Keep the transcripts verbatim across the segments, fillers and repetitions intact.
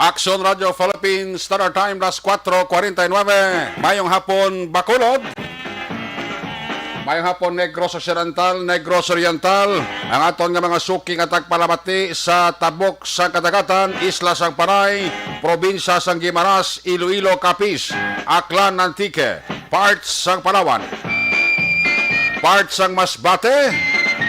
Aksyon Radio Philippines, Standard Time, las cuatro cuarenta y nueve. Mayong hapon, Bacolod. Mayong hapon, Negros Occidental, Negros Oriental. Ang aton nga mga suki nga tagpalamati sa tabok sang kadagatan, isla sang Panay, probinsya sang Guimaras, Iloilo, Capiz, Aklan, Antique, parts sang Palawan, parts sang Masbate,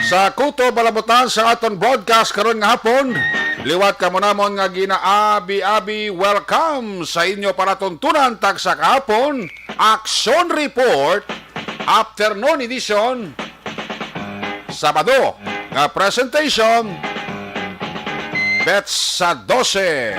sa kutob balabutan sa aton broadcast karon nga hapon. Liwat kamo namon nga ginaabi-abi, welcome sa inyo palatuntunan tagsa kahapon, Action Report, Afternoon Edition, Sabado, nga presentation, Bets sa dose.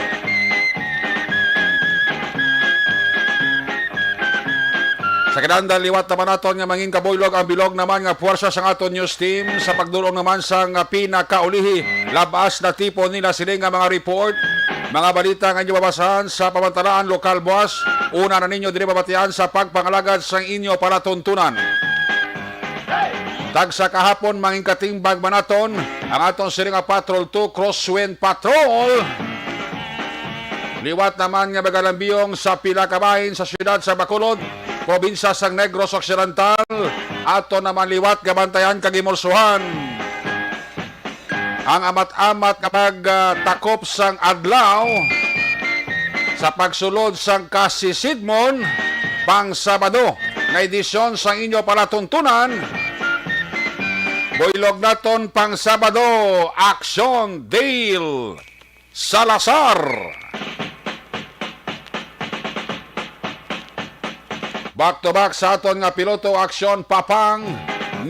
Sa kinahanglan, liwat naman naton nga mangin kabuylog ang bilog naman nga puwersa sang aton news team sa pagdulong naman sang pinakaulihi. Labas na tipon nila sini nga mga report, mga balita nga inyo mabasahan sa pamantalaan lokal buwas. Una na ninyo diri mabatian sa pagpangalagad sang inyo palatuntunan. Tagsa kahapon, mangin katimbag man naton ang aton sini nga Patrol two Crosswind Patrol. Liwat naman nga magalambiyong sa pila ka bahin sa siyudad sa Bacolod, probinsya sang Negros Occidental. Ato naman liwat gabantayan kag imulsuhan ang amat-amat nga pagtakop sang adlaw sa pagsulod sang kasisidmon pang Sabado nga edisyon sang inyo palatuntunan. Buylog naton pang Sabado, Action Dale Salazar. Back to back sa aton nga piloto, Aksyon Papang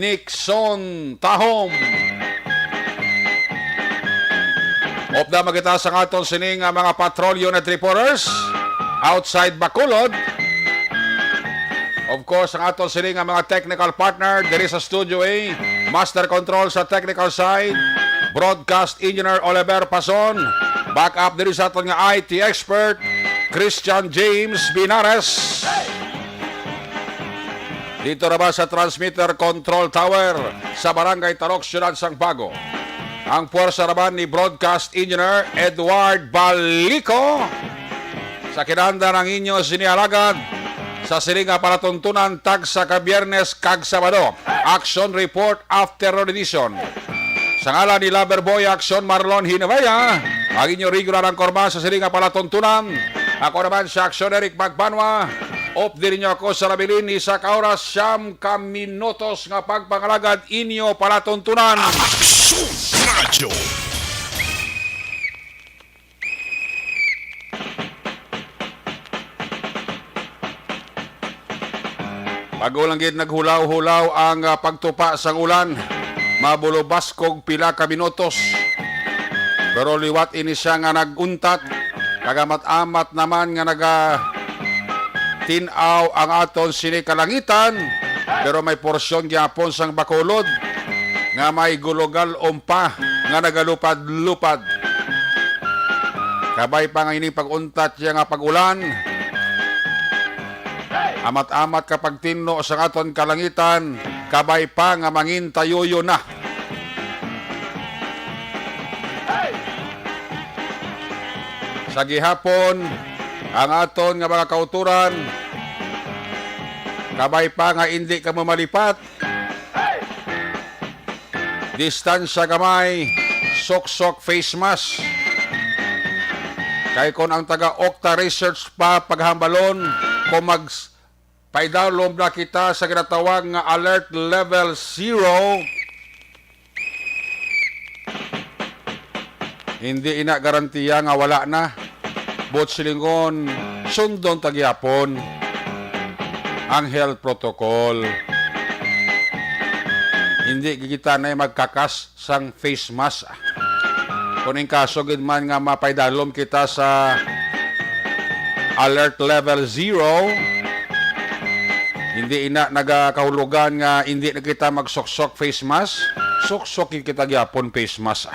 Nixon Tahom. Upda man kita sa aton sini nga mga patrol unit reporters outside Bacolod. Of course, ang aton sini nga mga technical partner diri sa Studio A, Master Control sa technical side, Broadcast Engineer Oliver Pason, backup diri sa aton nga I T expert, Christian James Binares. Dito ra ba sa Transmitter Control Tower sa Barangay Tarok, Siyudad sang Bago. Ang puwersa naman ni Broadcast Engineer Edward Balico. Sa kinahanglan ang inyo sini alagad sa sini nga palatuntunan tagsa ka Biyernes kag Sabado. Action Report Afternoon Edition. Sa ngalan ni Lover Boy Action Marlon Hinavaya, ang inyo regular anchorman sa sini nga palatuntunan. Ako naman si Action Eric Magbanwa. Updi ninyo ako sa nabilin ni sa ka oras, siyam ka minutos nga pagpangalagad inyo palatuntunan. Aksyon Radio. Bago lang gid naghulaw-hulaw ang, ah, pagtupa sang ulan, mabulubaskog pila ka minutos. Pero liwat ini siya nga nag-untat, kag amat-amat naman nga naga-tin-aw ang aton sini kalangitan, pero may porsyon gyapon sang Bacolod nga may gulugal umpa nga nagalupad-lupad. Kabay pa nga ining pag-untat siya nga pag-ulan, amat-amat ka pagtinlo sa aton kalangitan, kabay pa nga mangintayuyo na. Sa gihapon, ang aton nga mga kauturan, kabay pa nga indi kamo malipat, distansya gamay, suksok face mask. Kay kon ang taga Okta Research pa paghambalon, kung mag-, paidalom na kita sa ginatawag nga alert level zero, hindi ina garantiya nga wala na. Buot silingon, sundon ta gyapon ang health protocol. Hindi kita na magkakas sang face mask. Kung in kaso gid man nga mapaidalom kita sa alert level zero, hindi ina nagakahulugan nga hindi na kita magsuksok face mask. Suksok kita gyapon face mask.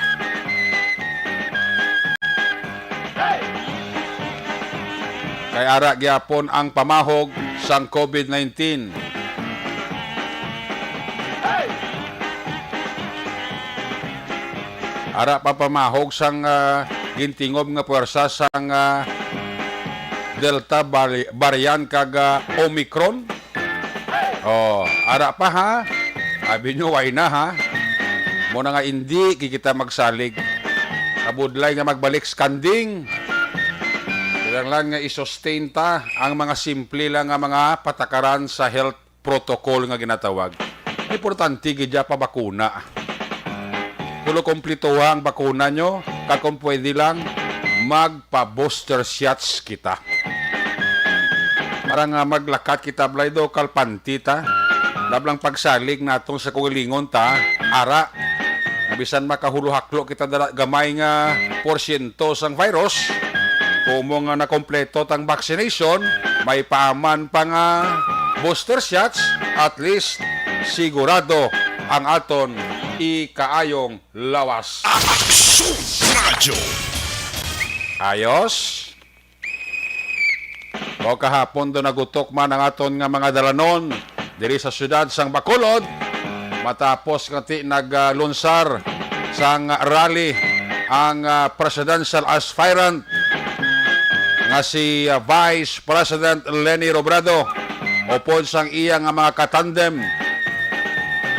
Kay ara gyapon ang pamahog sang COVID nineteen. Ara pa pamahog sang, ah, gintingog nga puwersa sang, ah, Delta vari-, variant kag, ah, Omicron. Oh, ara pa ha. Abi nyo, why na ha? Mo na nga indi kita magsalig. Kabudlay nga magbalik skanding. Kinahanglan nga i-sustain ta ang mga simple lang nga mga patakaran sa health protocol nga ginatawag. Importante gid ya pa bakuna. Kulo kumplituha ang bakuna nyo, kag kung pwede lang, magpa-booster shots kita. Para nga maglakat kita, Blaydo, kalpanti ta. Lablang pagsalig naton sa kugalingon ta, ara. Nga bisan makahulohaklo kita dala gamay nga porsyento sang virus, kumo nga nakompleto tang vaccination, may paaman pa nga booster shots, at least sigurado ang aton ikaayong lawas. Aksyon Radyo. Ayos. O kahapon do nagutok man ang aton nga mga dalanon diri sa siyudad sang Bacolod, matapos nga ti naglunsar sang rally ang, ah, presidential aspirant nga si, ah, Vice President Leni Robredo upod sang iya nga mga katandem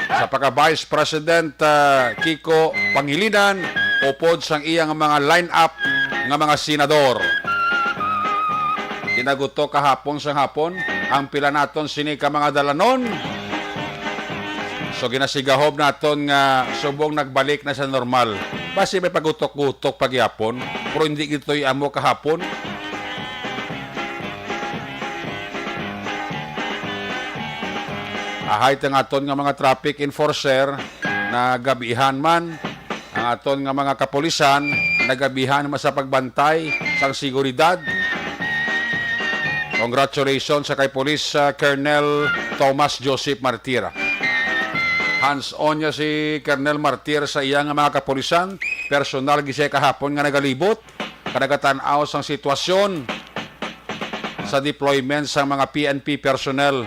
sa pagka-Vice President, ah, Kiko Pangilinan, upod sang iya nga mga line-up nga mga senador. Ginagutok kahapon sang hapon ang pila naton sini ka mga dalanon. So, ginasigahom naton nga subong nagbalik na sa normal. Basi may pagutok-gutok pagyapon, pero hindi gitoy amo kahapon. Ahay ta nga aton nga mga traffic enforcer, nagabihan man, ang aton nga mga kapulisan, nagabihan man sa pagbantay sang seguridad. Congratulations sa kay Police, ah, Colonel Thomas Joseph Martir. Hands-on niya si Colonel Martir sa iya nga mga kapulisan. Personal gid siya kahapon nga nagalibot, kag nagatan-aw sang sitwasyon sa deployment sang mga P N P personnel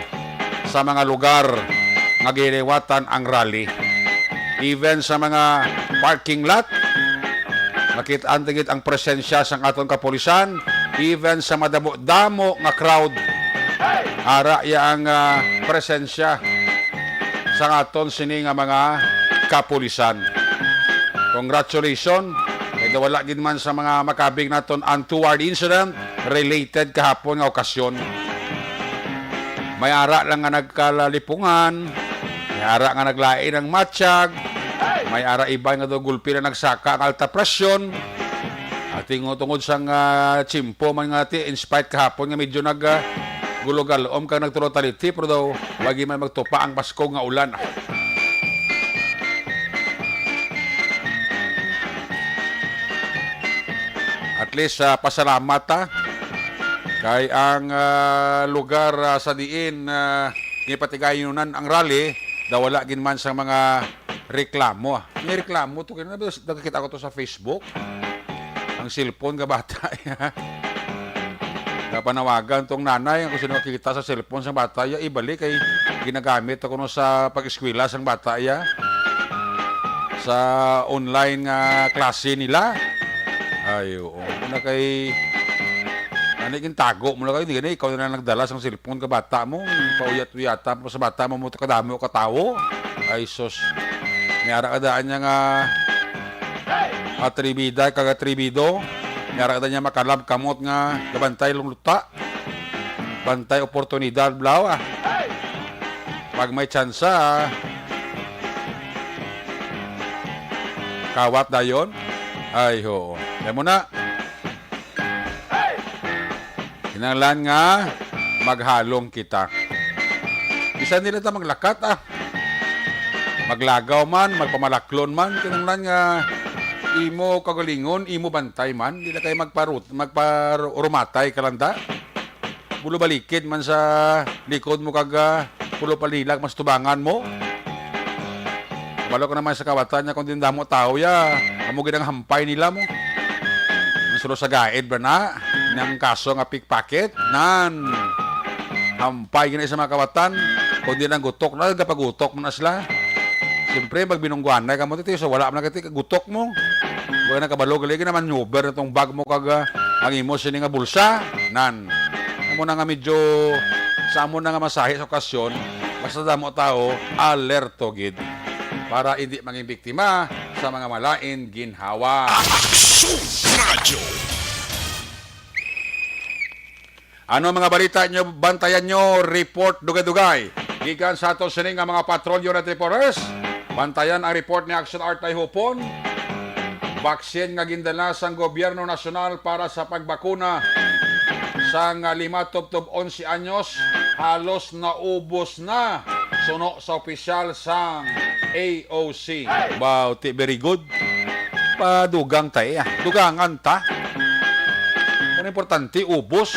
sa mga lugar nga giliwatan ang rally. Even sa mga parking lot, makit-an ta gid ang presensya sang aton kapulisan. Even sa madamo-damo nga crowd, ara iya ang, ah, presensya sang aton sini nga mga kapulisan. Congratulations. Kay daw wala gid man sa mga makabig naton untoward incident related kahapon nga okasyon. May ara lang nga nagkalalipungan, may ara nga naglain ang matsyag, may ara iban nga daw gulpi na nagsaka ang alta presyon. At tingo-, tungod sang, ah, tiyempo man nga ti, in spite kahapon nga medyo nag, ah, gulog-alom kag nagtulo taliti, pero daw wagi man magtupa ang baskog nga ulan. At least, ah, pasalamat ta. Kay ang, ah, lugar, ah, sa diin, ah, ginpatigayonan ang rally, daw wala gid man sa mga reklamo, ah. May reklamo to, kaya nagkita ko to sa Facebook. Ang cellphone nga bata, ya. Napanawagan tong nanay, ang kung sino makita sa cellphone sang bata, ya, ibalik kay ginagamit to kuno sa pag-eskwela sang bata, ya. Sa online nga klase nila. Ay, oo. Muna kay, ano, gintago mo na kayo, di gani, ikaw na lang nagdala sang cellphone ka bata mo, pauyat-uyata pa sa bata mo, mo kadamo ka tawo. Ay, sus. May ara ka daan niya nga atribida, kag atribido. May ara ka daan niya makalab kamot nga gabantay lungluta. Bantay oportunidad, blaw, ah. Pag may tsansa, ah. Kawat dayon. Ay, oo. Kaya mo na. Kinahanglan nga maghalong kita. Bisan nila ta maglakat, ah. Maglagaw man, magpamalaklon man, kinahanglan nga imo kagalingon, imo bantay man, di na kayo magparut-, magparumatay ka lang da. Bulo balikid man sa likod mo kag, ah, pulo palilag mas tubangan mo. Balo ko naman sa kawatan niya kung din damo tao ya. Amo gid ang hampay nila mo. Ang sulo sa gaid ba na? Nang kaso nga pickpocket? Nan. Hampay gina sa mga kawatan. Kung di lang gutok na, gapagutok mo na sila. Siyempre, magbinungguanay ka mo, titi, so wala man na kati gutok mo. Wala na kabalo, gali ka naman maneuver na tong bag mo kag, ah, ang imo sini nga bulsa. Nan. Amo na nga medyo, sa amo na nga masahi sa okasyon, basta damo tao, alerto gid. Para hindi maging biktima sa mga malain ginhawa. Aksyon Radyo. Ano mga balita nyo? Bantayan nyo, report dugay-dugay. Gikan sa ato sini nga mga patrolyo na triporers. Bantayan ang report ni Action Art Hupon. Vaccine nga gindala sang gobyerno nasyonal para sa pagbakuna sang lima tubtob onse anyos, halos naubos na, suno sa opisyal sang A O C. Wow, ti, very good. Padugang ta, eh. Dugangan ta. Ang importante, ubos.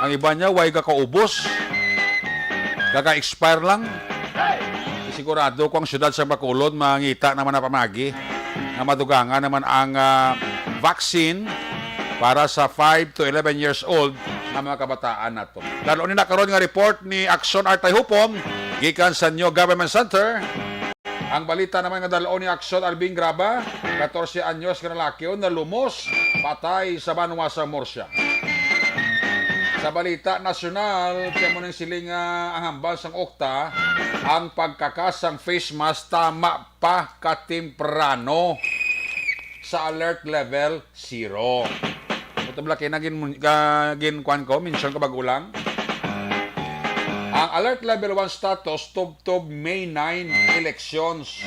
Ang iba niya, way gakaubos. Kaka-expire lang. Sigurado ko ang siyudad sa Bacolod, mangita naman na pamagi nga madugangan naman ang, ah, vaccine para sa five to eleven years old nga mga kabataan nato. Dalo ni na karon nga report ni Action Artay Hupong gikan sa New Government Center. Ang balita naman nga dal-on ni Action Alvin Graba, katorse anyos nga lalaki, nalumos, patay sa banwa sa Murcia. Sa balita nasyonal, kaya mo nang siling nga ang hambal sang okta, ang pagkakasang face mask tama pa katemprano sa alert level zero. Ito bala kay nagin, ka, gin, kwan ko, mention ko bago lang. Ang alert level one status tubtob May nine elections.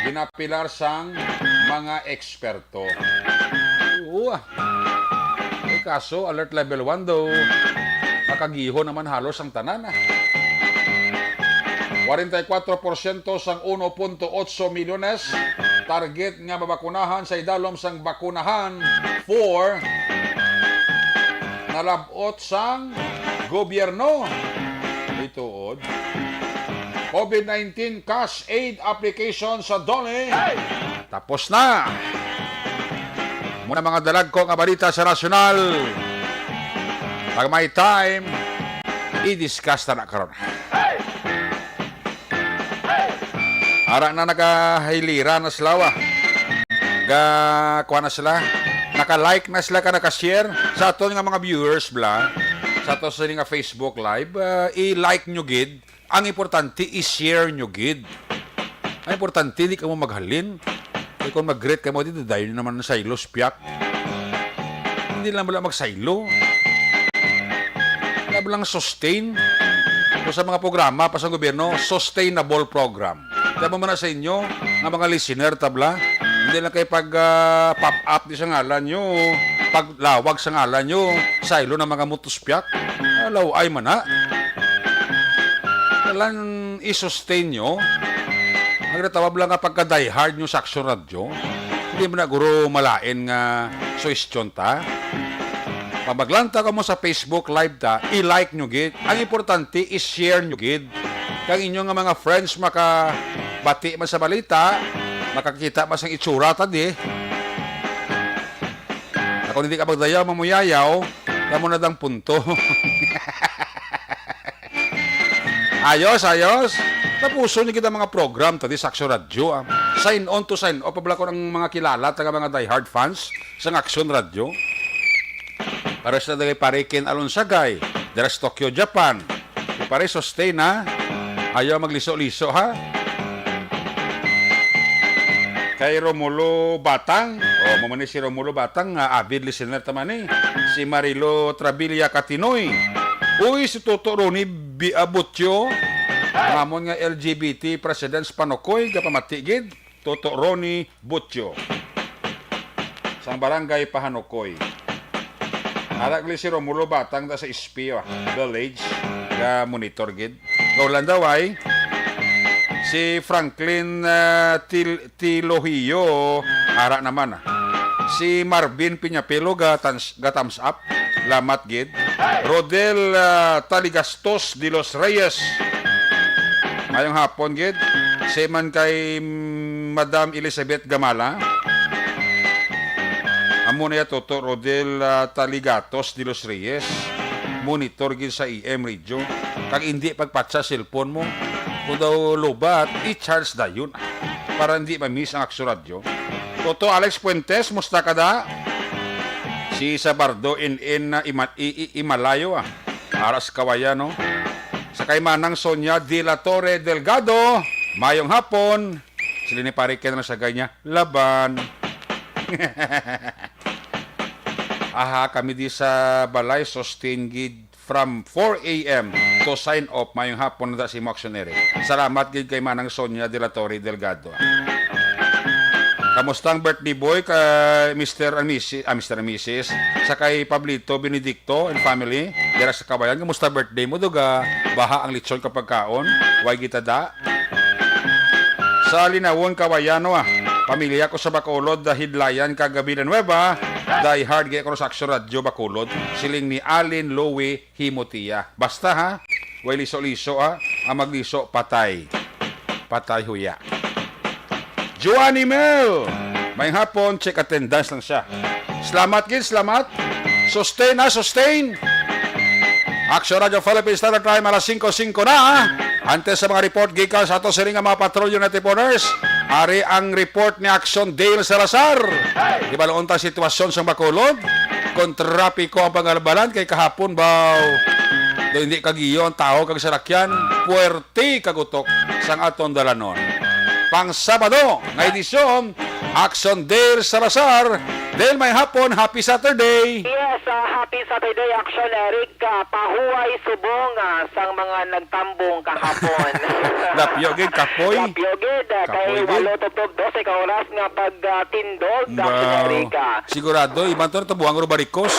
Ginapilar sang mga eksperto. Oo, ah. Eh, kaso, alert level one daw, makagiho naman halos ang tanan, ah. Kwarenta y kuwatro porsyento sang uno punto otso milyones target nga mabakunahan sa idalom sang bakunahan four nalab-ot sang gobyerno. Ay, tuod. COVID nineteen cash aid application sa DOLE. Tapos na. Muna mga dalagko nga balita sa nasyonal. Pag may time, i-discuss na na karon. Ara na, nagahilira na sila, wa. Ga, kuha na sila. Naka-like na sila ka naka-share sa aton nga mga viewers bla. Sa ato sa nga Facebook Live, ah, i-like nyo gid. Ang importante, i-share nyo gid. Ang importante, di kamo maghalin. Kay kung mag-greet kamo, di dayon naman ang saylo, piak. Hindi lang wala magsaylo. Wala lang sustain. Kung sa mga programa pa sa gobyerno, sustainable program. Tama man na sa inyo, nga mga listener, tabla. Hindi lang kay pag, ah, pop up di sa ngalan nyo, paglawag sa ngalan nyo, saylo na mga mutuspiak. Alaw ay man na. Kailan i-sustain nyo? Ang natawag lang nga pagka-diehard nyo sa Action Radyo, hindi mo na guro malain nga suwestyon ta. Pag maglanta ka mo sa Facebook Live ta, i-like nyo gid. Ang importante, i-share nyo gid. Kang inyo nga mga friends makabati man sa balita, makakita man sang itsura ta di. Ako hindi ka magdayaw, mamuyayaw, kamo na dang punto. Ayos, ayos. Tapuson ni kita mga program ta di sa Action Radyo, ah. Sign on to sign off. Pabla ko ng mga kilala, taga mga diehard fans sa Action Radyo. Para sa dagay pare Ken Alonsagay, dira sa Tokyo, Japan. Di pare, sustain, ha? Ayaw magliso-liso, ha? Kay Romulo Batang. O, mo man ni si Romulo Batang, nga avid listener ta man ni. Si Marilo Trabilia Katinoy. Uy, si Toto Ronnie Bi-, ah, Butyo. Mamon nga L G B T President's Panokoy, gapamati gid. Toto Ronnie Butyo. Sang Barangay Pahanukoy. Ara gali si Romulo Batang da sa S P, ah, Village. Ga monitor gid. Gaulan daw ay si Franklin, ah, Til-, Tilohio, ara naman, ah. Si Marvin Piñapelo ga tans-, ga thumbs up. Lamat gid. Rodel, ah, Taligastos de los Reyes. Mayong hapon gid. Seman kay, mm, Madam Elizabeth Gamala. Amo na ya, Toto Rodel, ah, Taligatos de los Reyes. Monitor gid sa A M radio. Kag hindi pagpatsa cellphone mo. Kung daw lubat, i-charge dayon. para hindi ma-miss ang Aksyon Radyo. Toto Alex Fuentes, musta ka da? Si Sabardo in, in, ah, Ima-, i, i, Imalayo, ah. Aras Kawayan, no? Sa kay Manang Sonia de la Torre Delgado, mayong hapon. Sila ni Pare Ken ang sagay niya, laban. Aha, kami di sa balay, sustain gid from four a m to sign off. Mayong hapon na si mo, Aksyon Eric. Salamat gid kay Manang Sonia de la Torre Delgado. Kamusta ang birthday boy kay Mister and Missus, ah, Mister and Missus, sa kay Pablito Benedicto and family, dira sa Kawayan? Kamusta birthday mo, duga? Baha ang lechon kapag kaon? Way gid ta da? Sa Linawon, Kawayano, ah. Pamilya ko sa Bacolod, Hidlayan, kag Villanueva. Die hard gid ko sa Aksyon Radyo Bacolod. Siling ni Alin Louie Himotia. Basta, ha, way liso-liso, ha. Ang magliso, patay. Patay huya. Joanny Mel! May hapon, check attendance lang siya. Salamat gid, salamat. Sustain na, sustain. Action Radio Philippines Standard Time, alas singko singko na. Antes sa mga report gikan sa ato sining nga mga patrolyo nga tipuners, ari ang report ni Action Dale Salazar. Ibaluon ta sitwasyon sa Bacolod. Kung trapiko ang pangalbalan kay kahapon baw, do hindi kagiyo ang tawo kag salakyan, puwerte kagutok sang aton dalanon. Pang Sabado nga edisyon, Action Dale Salazar. Dale, may hapon, happy Saturday. Yes, ah, happy Saturday, Action Eric. Ah, pahuway subong, ah, sang mga nagtambong kahapon. Lapyo gid, kapoy. Lapyo gid, ah, Kapoy kay gid. Walo tubtob dose ka oras nga pag, ah, tindog, Wow. Action Eric, ah. Sigurado, iban to, tabuang ro barikos.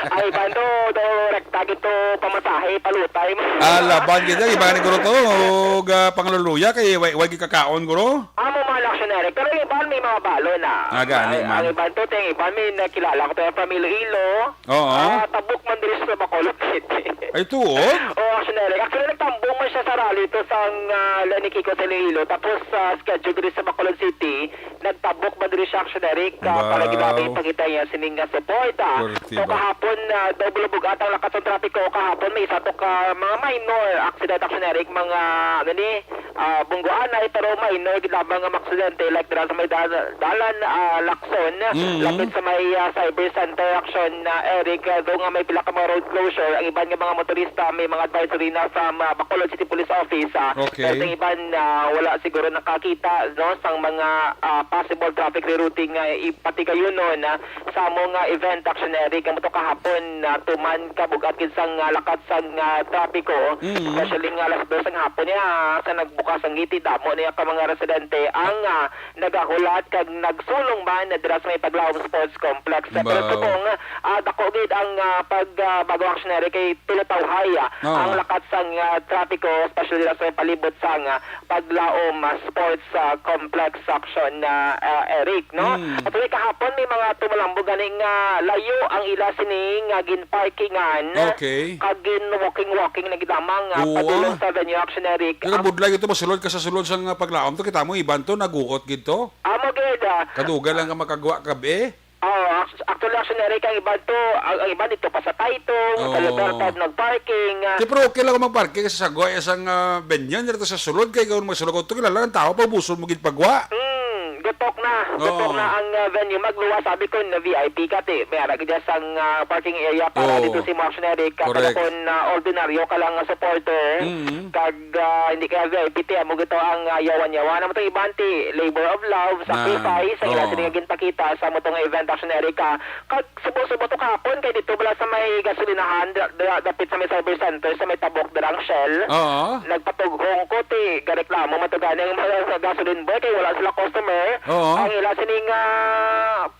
Ay, bando, do, rekta gid to, pamasahe, palutay mo. Ah, laban gid yan, iban ni guro to, og, ah, pangluluya, kay way, way gid kakaon, guro. Amo man, Action Eric, pero iban may mga balo na. Ah, gani Ang, man. ang iban to, ting iban may nakilala ko, pero from Iloilo. Oo. Ah, tabok man diri sa Bacolod City. Ay, tuod? Oo, Action Eric. Actually, nagtambong man siya sa rally to sang, ah, Lenny Kiko sa Iloilo. Tapos, ah, schedule diri sa Bacolod City, nagtabok man diri siya, Action Eric, ah, para Wow. ginamit pangita niya sining nga support, ah. Puwerte So, ba? kahapon, ah, doble bugat ang lakas ng trapiko. Kahapon, may isa to ka mga minor accident, Action Eric, mga, ano ni, ah, bunggoanay, pero minor gid lamang nga aksidente, like dira sa may dal-, dalan, ah, Lacson, Mm. lapit sa may, ah, Cyber Center, Action, ah, Eric, ah, do nga may pila ka mga road closure, ang iban nga mga motorista may mga advisory na sa, ah, Bacolod City Police Office, ah, Okay. pero ang iban, ah, wala siguro nakakita, no, sang mga, ah, possible traffic rerouting nga ipatigayunon, ah, sa amo nga event, Action Eric, amo to kahapon, ah, tuman ka bug-at gid sang, ah, lakat sang, ah, trapiko, Mm. especially nga alas dos ang hapon niya, ah, sa nagbukas ang gate, damo niya ka mga residente ang, ah, nagahulat kag nagsulong man dira sa may Paglaom Sports Complex. Pero Wow. subong, ah, dako gid ang, ah, pag, ah, bago, Action Eric, kay tulo tawhay, ah, Oo. ang lakat sang, ah, trapiko, especially dira sa may palibot sang, ah, Paglaom, ah, Sports, ah, Complex, Action, ah, ah, Eric, no? Mm. Actually, kahapon may mga tumalambog gani nga layo ang ila sini nga ginparkingan. Okay. Kag gin-walking-walking na gid lamang, ah, Oo, padulong ah. sa venue, Action Eric. Pero Ang budlay ito, masulod ka sa sulod sang, ah, Paglaom to, kita mo, iban to, naguot gid to. Amo gid, ah. Kadugay lang ka makagwa kab-i. Oo, act-, actually, Action Eric, ang iban to, ang, ang iban dito pa sa Taytong, Oo. sa Libertad, nag-parking, ah. Di, pero okay lang kung mag-parking sa sagwa, isang, ah, venue, dito sa sulod, kay kung magsulod ko, kilala ang tao, pabuson mo gid pagwa. Hmm, gutok na. Gutok Oo. na ang, ah, venue. Magluwas, sabi ko, na V I P ka, ti. May ara gid sang, ah, parking area para Oo. dito si Action Eric, ah, Correct. pero kung, ah, ordinaryo ka lang nga supporter, Mm. kag, ah, hindi ka V I P, ti, amo gito ang, ah, yawan-yawan. Amo to, iban ti, labor of love, Na, sacrifice, ang ila oo. sini nga ginpakita sa amo to nga event, Action Eric, ah. Kag subo-subo to kahapon, kay dito bala sa may gasolinahan, da-, da-, dapit sa may Cyber Center, sa may tabok, darang Shell. Oo. Nagpatughong ko, ti, gareklamo man to gani ang mga gasoline boy, kay wala sila customer. Oo. Ang ila sini nga,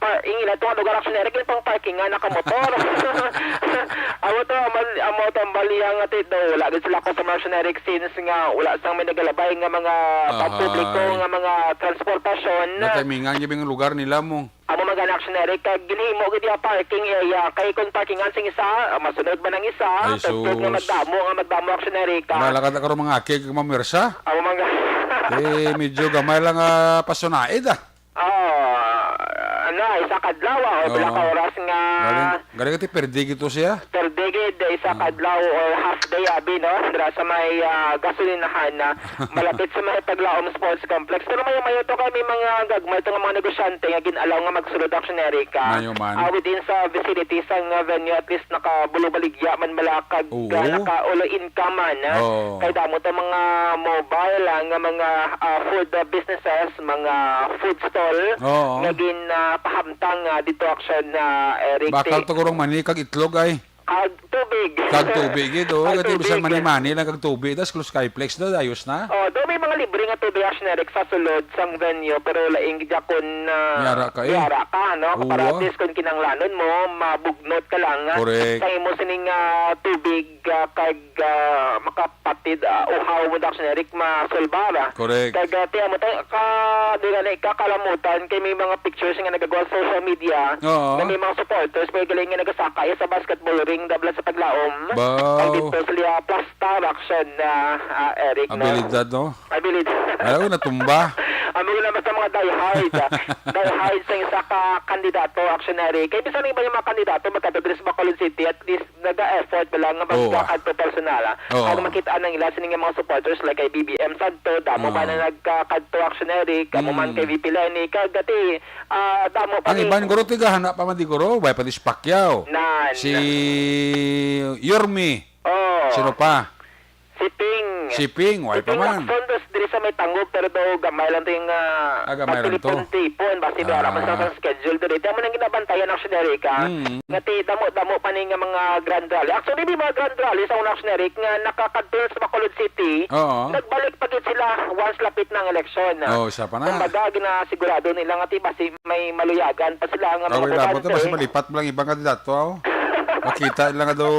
par-, ang ila to nga lugar, Action Eric, yung pang parking nga nakamotor. Amo to, amo, amo to ang baliya nga, ti, daw, wala gid sila customer, Action Eric, since nga wala sang may nagalabay nga mga Ahay. pampubliko nga mga transportasyon. Natimingan gyud ang lugar nila mo. Amo man gani, Action Eric, kag ginhimo gid iya parking area, kay kung parkingan sing isa, ah, masunod man ang isa, Ay, tugtog nga sus. magdamo, nga magdamo, Action Eric, ah. Wala ka na karon mga aki kag mamersa. Amo man ga- Eh, medyo gamay lang, ah, pasunaid, ah. Ah, na, isa kadlaw, ah, o pila Oo. ka oras nga Galing, galing ka ti, perdi gito siya. Perdi gid, isa ka adlaw or half day, abi, no? Dira sa may, ah, gasolinahan na malapit sa may Paglaom Sports Complex. Pero mayo-mayo to kay may mga gagmay to nga mga negosyante nga gin-allow nga magsulod, Action Erica. Mayo man. Ah, within sa vicinity sang, ah, venue, at least nakabulubaligya man bala kag, Oo. ah, nakaulo income man, ah. Oo. Kay damo to mga mobile, ah, nga mga, ah, food, ah, businesses, mga food stall Oo. nga gin, ah, pahamtang, ah, dito, Action, ah, Eric. Bakal Ti- to gurong mani kag itlog ay. Kag tubig. Kag tubig, eh, do. Kag Kati bisan tubig. Mani-mani lang kag tubig, tas close Skyflex na, ayos na. Oh, do may mga libre nga tubig, Action Eric, sa sulod sang venue, pero laing gid kon, ah, Yara ka, eh. Yara ka, no? Para Uwa. At least kung kinanglanon mo, mabugnot ka lang, ah, Correct. Sa imo sining, ah, tubig, ah, kag, ah, makapatid, ah, uhaw mo, Action Eric, masulbara. Correct. Kag, ah, tiyan mo, ta-, ka, di nga na ikakalamutan kay may mga pictures nga nagagawa sa social media Oo. na may mga supporters, pero galing nga nagasakay sa basketball ring, dabla sa Paglaom. Baw. Ang dito sa liya, plastar, Action, ah, ah, Eric, no? Abilidad, no? Abilidad. Ay, ako natumba. Ang mga naman sa mga diehard, ah, diehard sa isa ka kandidato, Action Eric. Kay bisan iba yung mga kandidato, magkadto diri sa Bacolod City, at least, naga-effort ba lang nga Oo, ah. magkakadto personal, ah. Oo. Ang makita ang ila sini nga mga supporters like kay B B M Santo, damo pa Oo. na nagkakadto, Action Eric, amo man Mm. kay V P Leni, kag ati, ah, damo pa Ang ni iban guro tigahana pa man di guro, way pa ni si Pacquiao. Nan. Si Yorme. Oo. Sino pa? Si Ping. Si Ping, way pa Ping man. Lacson, dos diri sa may Tangub, pero daw gamay lang to yung, ah, Ah, gamay lang to. pagtipon-tipon. Basi may araman sa, Ah. sa schedule diri. Tiyan mo nang ginabantayan, Action Eric, ah. Mm. Nga ti, damo-damo pa ni nga mga grand rally. Actually, may mga grand rally sa una, Action Eric, nga nakakadto sa Bacolod City. Oo. Nagbalik pa gid sila once lapit na ang eleksyon. Oo, isa pa na. Kumbaga, ginasigurado nila nga ti, basi may maluyagan pa sila nga mga Kaway labot botante. Basi malipat mo lang ibang kandidato, aw. Makita lang nga daw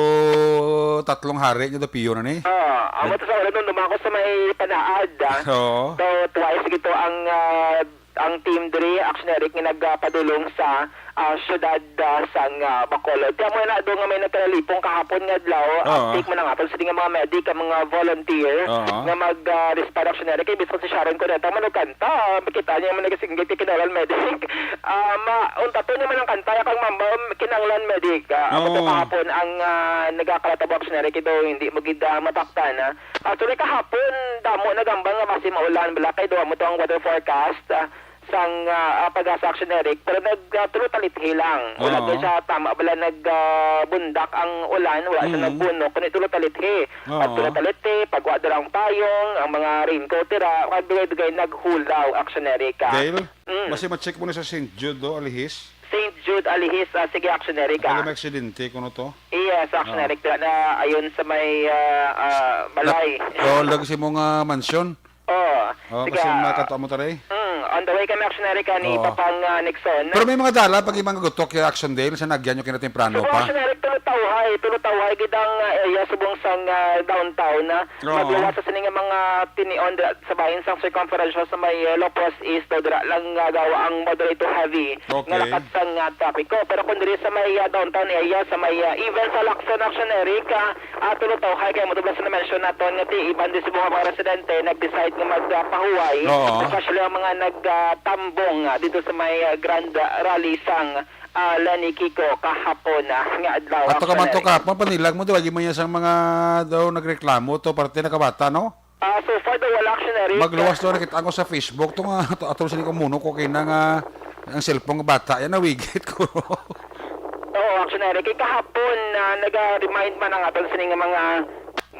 tatlong hari nga daw piyo na ni. Ah, amo to sa una, nung dumako sa may Panaad, ah. Oo. So, twice gito ang, ah, ang team diri, Action Eric, nga nagpadulong sa, ah, syudad, ah, sang, ah, Bacolod. Kaya mo na doon nga may nagkalalipong kahapon nga adlaw, Oo. update mo na nga, sila nga mga medic, ang mga volunteer, Oo. nga mag, ah, respond, Action Eric. Kay bisan si Sharon Cuneta, manugkanta, makita niya man nagasinggit kay kinahanglan medic. Ah, ma-, untaton niya man ang kanta, ya kang mamba, kinahanglan medic. Ah, amo to Oo. kahapon ang, ah, nagakalatabo, Action Eric, kay daw hindi mo gid, ah, mataktan, ah. Actually, kahapon, damo nagambang nga basi maulan, bala, kay daw amo to ang weather forecast, ah, sang, ah, ah, Pag-asa, Action Eric, pero nag, ah, tulo talithi lang. Wala Oo. to siya tama, bala, nag, ah, bundak ang ulan, wala siya Mm. nagbuno, kundi tulo talithi. Oo. Pag tulo talithi, pagwa dira ang payong, ang mga raincoat dira, kag dugay-dugay naghulaw, Action Eric, ah. Dale, Mm. basi ma-check mo na sa Saint Jude, do, Alihis. Saint Jude, Alihis, ah, sige, Action Eric, Akala ah. may aksidente, kuno to? Yes, Action Ah. Eric, dira na ayon sa may, ah, ah, balay. Lag-, oh, lag sa imo nga mansyon? Oo. Oh, Sige, kasi ah, makatuwa mo taray. Mm, on the way kami, Action Eric, ah, ni Oo. Papang, ah, Nixon. Pero may mga dala, pag ibang gutok, yung Action Dale, sa nagyan nyo kinatemprano Subong, pa? Action Eric, tulo tawhay, tulo tawhay, gid ang, ah, area, subong sang, ah, downtown, ah. Oo. Magluwas sa sini nga mga tinion dira sa bahin sang circumferential sa may, ah, Lopez East, daw dira lang, ah, gawa ang moderate to heavy Okay. nga lakat sang, ah, trapiko. Pero kung diri sa may, ah, downtown area, sa may, ah, even sa Lacson, Action Eric, ah, ah, tulo tawhay kay mo sa na-mention naton nga ti iban din sa mga, mga residente nag-decide nga magpahuway, Oo. especially ang mga nagtambong, ah, dito sa may, ah, Grand Rally sang, ah, Leni Kiko kahapon, ah, nga adlaw, Ato ka man to Eric. Kahapon, panilag mo, di ba? Di man yan sa mga daw nagreklamo to, parte na kabata, no? Ah, so far daw wala, Action Eric. Magluwas to, nakita ko sa Facebook, to nga, ato, ato sila kumuno ko kay na nga, ang cellphone nga bata, yan, nawigit ko. Oo, Action Eric. Kay kahapon, ah, naga-remind man ang aton sining nga mga,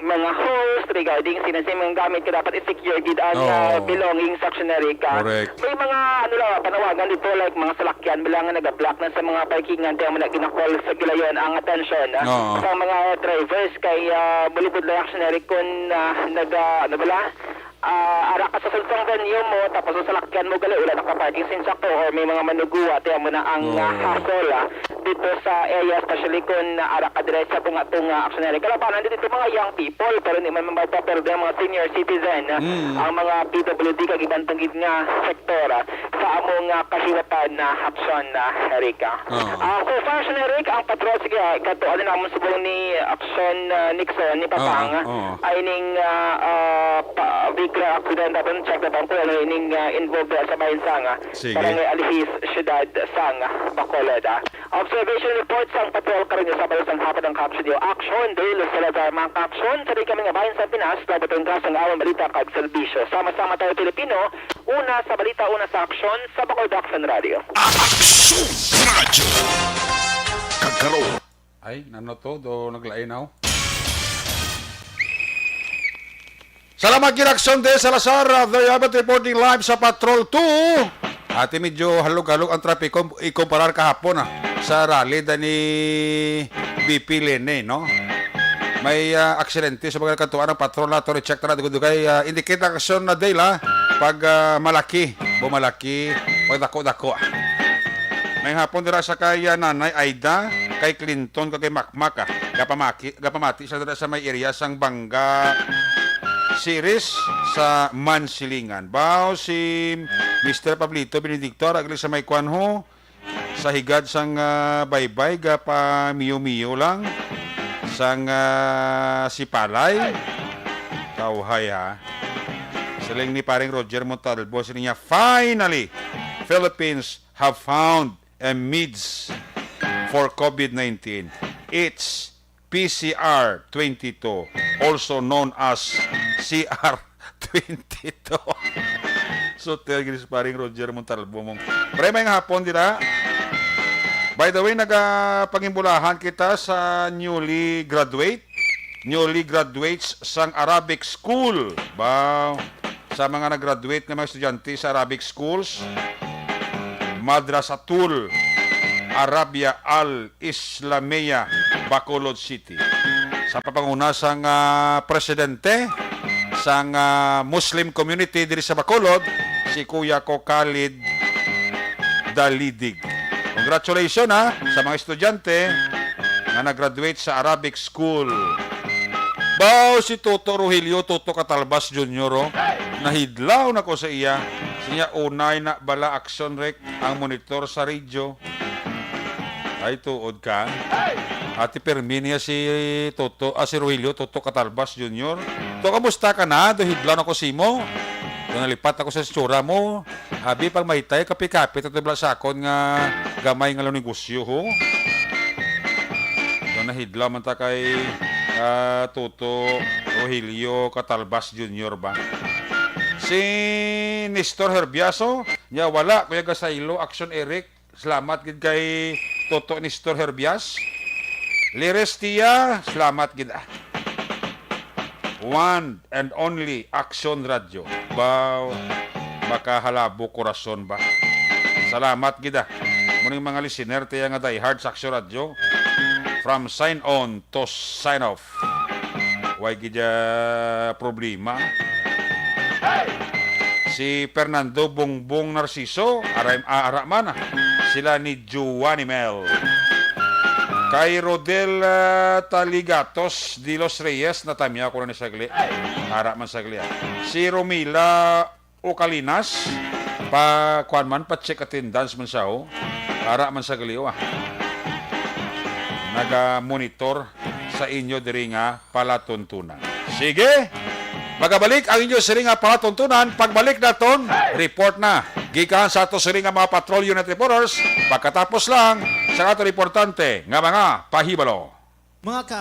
mga host regarding sina sa mga gamit nga dapat i-secure gid ang, Oo. ah, belongings, Action Eric, ah. Correct. May mga, ano lang, panawagan dito, like, mga salakyan, bilang nga naga-block na sa mga parkingan, kaya mo na ginakol sa gilayon ang atensyon, ah, Oo. sa mga drivers. Kay, ah, bulibod lang, Action Eric, kung, ah, naga-, ano bala, ah, ara ka sa sulod sang venue mo, tapos ang salakyan mo gali, wala nakaparking sa insakto, or may mga manuguwa, tiyan mo na ang, ah, Oo. hassle, ah, dito sa area, especially kung, ah, ara ka dire sa tunga-tunga, Action Eric. Kalabanan dito mga young people, pero hindi man mapaperde ang mga senior citizen, ah, Mm. ang mga P W D kag iban pang gid nga sektor, ah. pa amo nga kahiwatan na aksyon na, Eric, ah. Oo. Ah, so far, Sean Eric, ang patrol, sige, ah, kato, ano namon subong ni aksyon, ah, Nixon, ni Oo, Papang, oo. ay ning, ah, ah, pa, vehicular accident, dapat check na bang kung ano ining, ah, involved sa bayan sang, ah, Sige. Barangay Alihis, Siyudad sang Bacolod, ah. Observation report sang patrol karon nga Sabado sang hapon ang kaaksyon niyo. Aksyon, Dale Salazar, mga kaaksyon sa di kami nga bayan sa Pinas, dapat ang kasang awang balita kag serbisyo. Sama-sama tayo, Pilipino, una sa balita, una sa aksyon, sa Bacolod Aksyon Radio. Aksyon Radyo. Kag karon. Ay, nano to? Do naglain ako. Salamat gid, Aksyon de Salazar. Uh, there you have it, reporting live sa Patrol two. Ati, medyo halog-halog ang trapiko ikumparar kahapon, ah, sa rally da ni V P Lene, no? May, ah, aksidente sa mga kantuan ng patrol na to. Recheck na dugay-dugay. Ah, indicate ang aksyon na, Dale, ah, pag, ah, malaki, bumalaki, pag dako-dako, ah. May hapon dira sa kay, ah, Nanay Aida, kay Clinton, kag kay Makmak, ah. Gapamaki-, gapamati siya dira sa may area sang Bangga Series sa Mansilingan. Bao si Mister Pablito Benedicto, ara gali sa may kwan ho, sa higad sang, ah, baybay, gapamiyo-miyo lang sang, ah, sipalay. Tawhay, ha. Siling ni paring Roger Montalbo, siling niya, "Finally, Philippines have found a meds for COVID nineteen. It's P C R twenty-two, also known as C R twenty-two." So, tell gid si paring Roger Montalbo mong, "Pre, may nga hapon dira." By the way, nagapangimbulahan kita sa newly graduate, newly graduates sang Arabic School. Ba, sa mga nag-graduate nga mga estudyante sa Arabic schools, Madrasatul Arabia Al Islamia, Bacolod City. Sa papanguna sang, ah, presidente sang, ah, Muslim community diri sa Bacolod, si Kuya ko Khalid Dalidig. Congratulations, ha, sa mga estudyante nga nag-graduate sa Arabic School. Bao si Toto Rogelio, Toto Catalbas Junior, oh. Nahidlaw na ko sa iya. Siya, "Unay na bala aksyon, Rick, ang monitor sa radyo." Ay, tuod ka. Ate Permi niya si Toto, ah, si Rogelio, Toto Catalbas Junior. To, kamusta ka na? Do hidlaw na ko simo. Do nalipat ako sa itsura mo. Abi, pag mahitay, kapi-kapi, tatubla sa akon nga gamay nga negosyo, ho. Do nahidlaw man ta kay, ah, Toto Rogelio Catalbas Junior ba? Si Nestor Herbiaso, niya wala, Kuya Gasaylo, Action Eric. Salamat gid kay Toto Nestor Herbias. Lirestia, salamat gid, ah. One and only Action Radio. Ba, makahalabo korason ba? Salamat gid, ah. Muning mga listener tiya nga diehard sa Action Radio. From sign on to sign off. Way gid, ah, problema. Si Fernando Bongbong Narciso, aray, ah, ara man, ah. Sila ni Giovanni Mel. Kay Rodel, ah, Taligatos de los Reyes, natamya ko na ni sagli. Ara man sagli, ah. Si Romila Ocalinas, pa, kuwan man, pa-check attendance man siya, oh. Ara man sagli, oh, ah. Naga-monitor sa inyo diri nga palatuntunan. Sige, magabalik ang inyo sini nga palatuntunan. Pagbalik naton, report na gikan sa ato sini nga mga patrol unit reporters. Pagkatapos lang sa ato importante nga mga pahibalo. Mga ka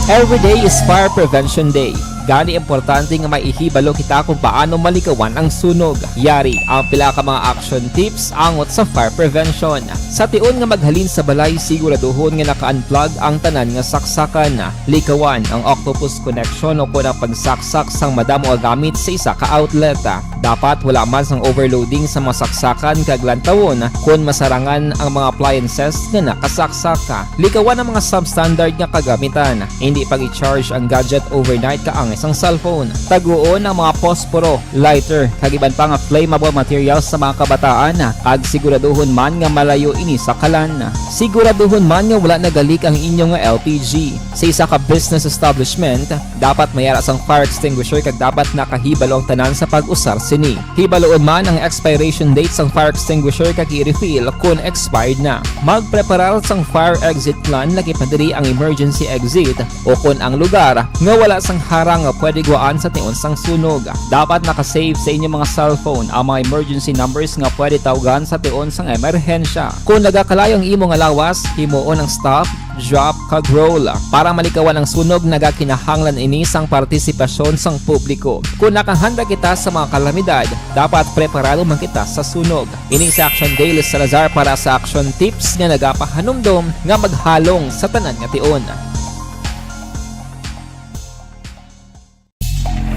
Every day is Fire Prevention Day. Gani, importante nga maihibalo kita kung paano malikawan ang sunog. Yari ang pila ka mga action tips angot sa fire prevention. Sa tion nga maghalin sa balay, siguraduhon nga naka-unplug ang tanan nga saksakan. Likawan ang octopus connection o kon ang pagsaksak sang madamo nga gamit sa isa ka outlet. Dapat wala man sang overloading sa mga saksakan kag lantawon kon masarangan ang mga appliances nga nakasaksak. Likawan ang mga substandard nga kagamitan. Hindi pag-i-charge ang gadget overnight kaangay sang cellphone. Taguon ang mga posporo, lighter, kag iban pa nga flammable materials sa mga kabataan, kag siguraduhon man nga malayo ini sa kalan. Siguraduhon man nga wala nagalik ang inyo nga L P G. Sa isa ka business establishment, dapat may ara sang fire extinguisher kag dapat nakahibalo ang tanan sa pag-usar sini. Hibaluon man ang expiration date sang fire extinguisher kag i-refill kon expired na. Magpreparar sang fire exit plan, lakip na diri ang emergency exit, o kon ang lugar nga wala sang harang nga pwede guwaan sa tion sang sunog. Dapat naka-save sa inyo mga cellphone ang mga emergency numbers nga pwede tawgan sa tion sang emerhensya. Kon nagakalayo ang imo nga lawas, himuon ang stop, drop, kag roll. Para malikawan ang sunog, nagakinahanglan ini sang partisipasyon sang publiko. Kon nakahanda kita sa mga kalamidad, dapat preparado man kita sa sunog. Ini si Action Daily Salazar para sa Action Tips nga nagapahanumdom nga maghalong sa tanan nga tion.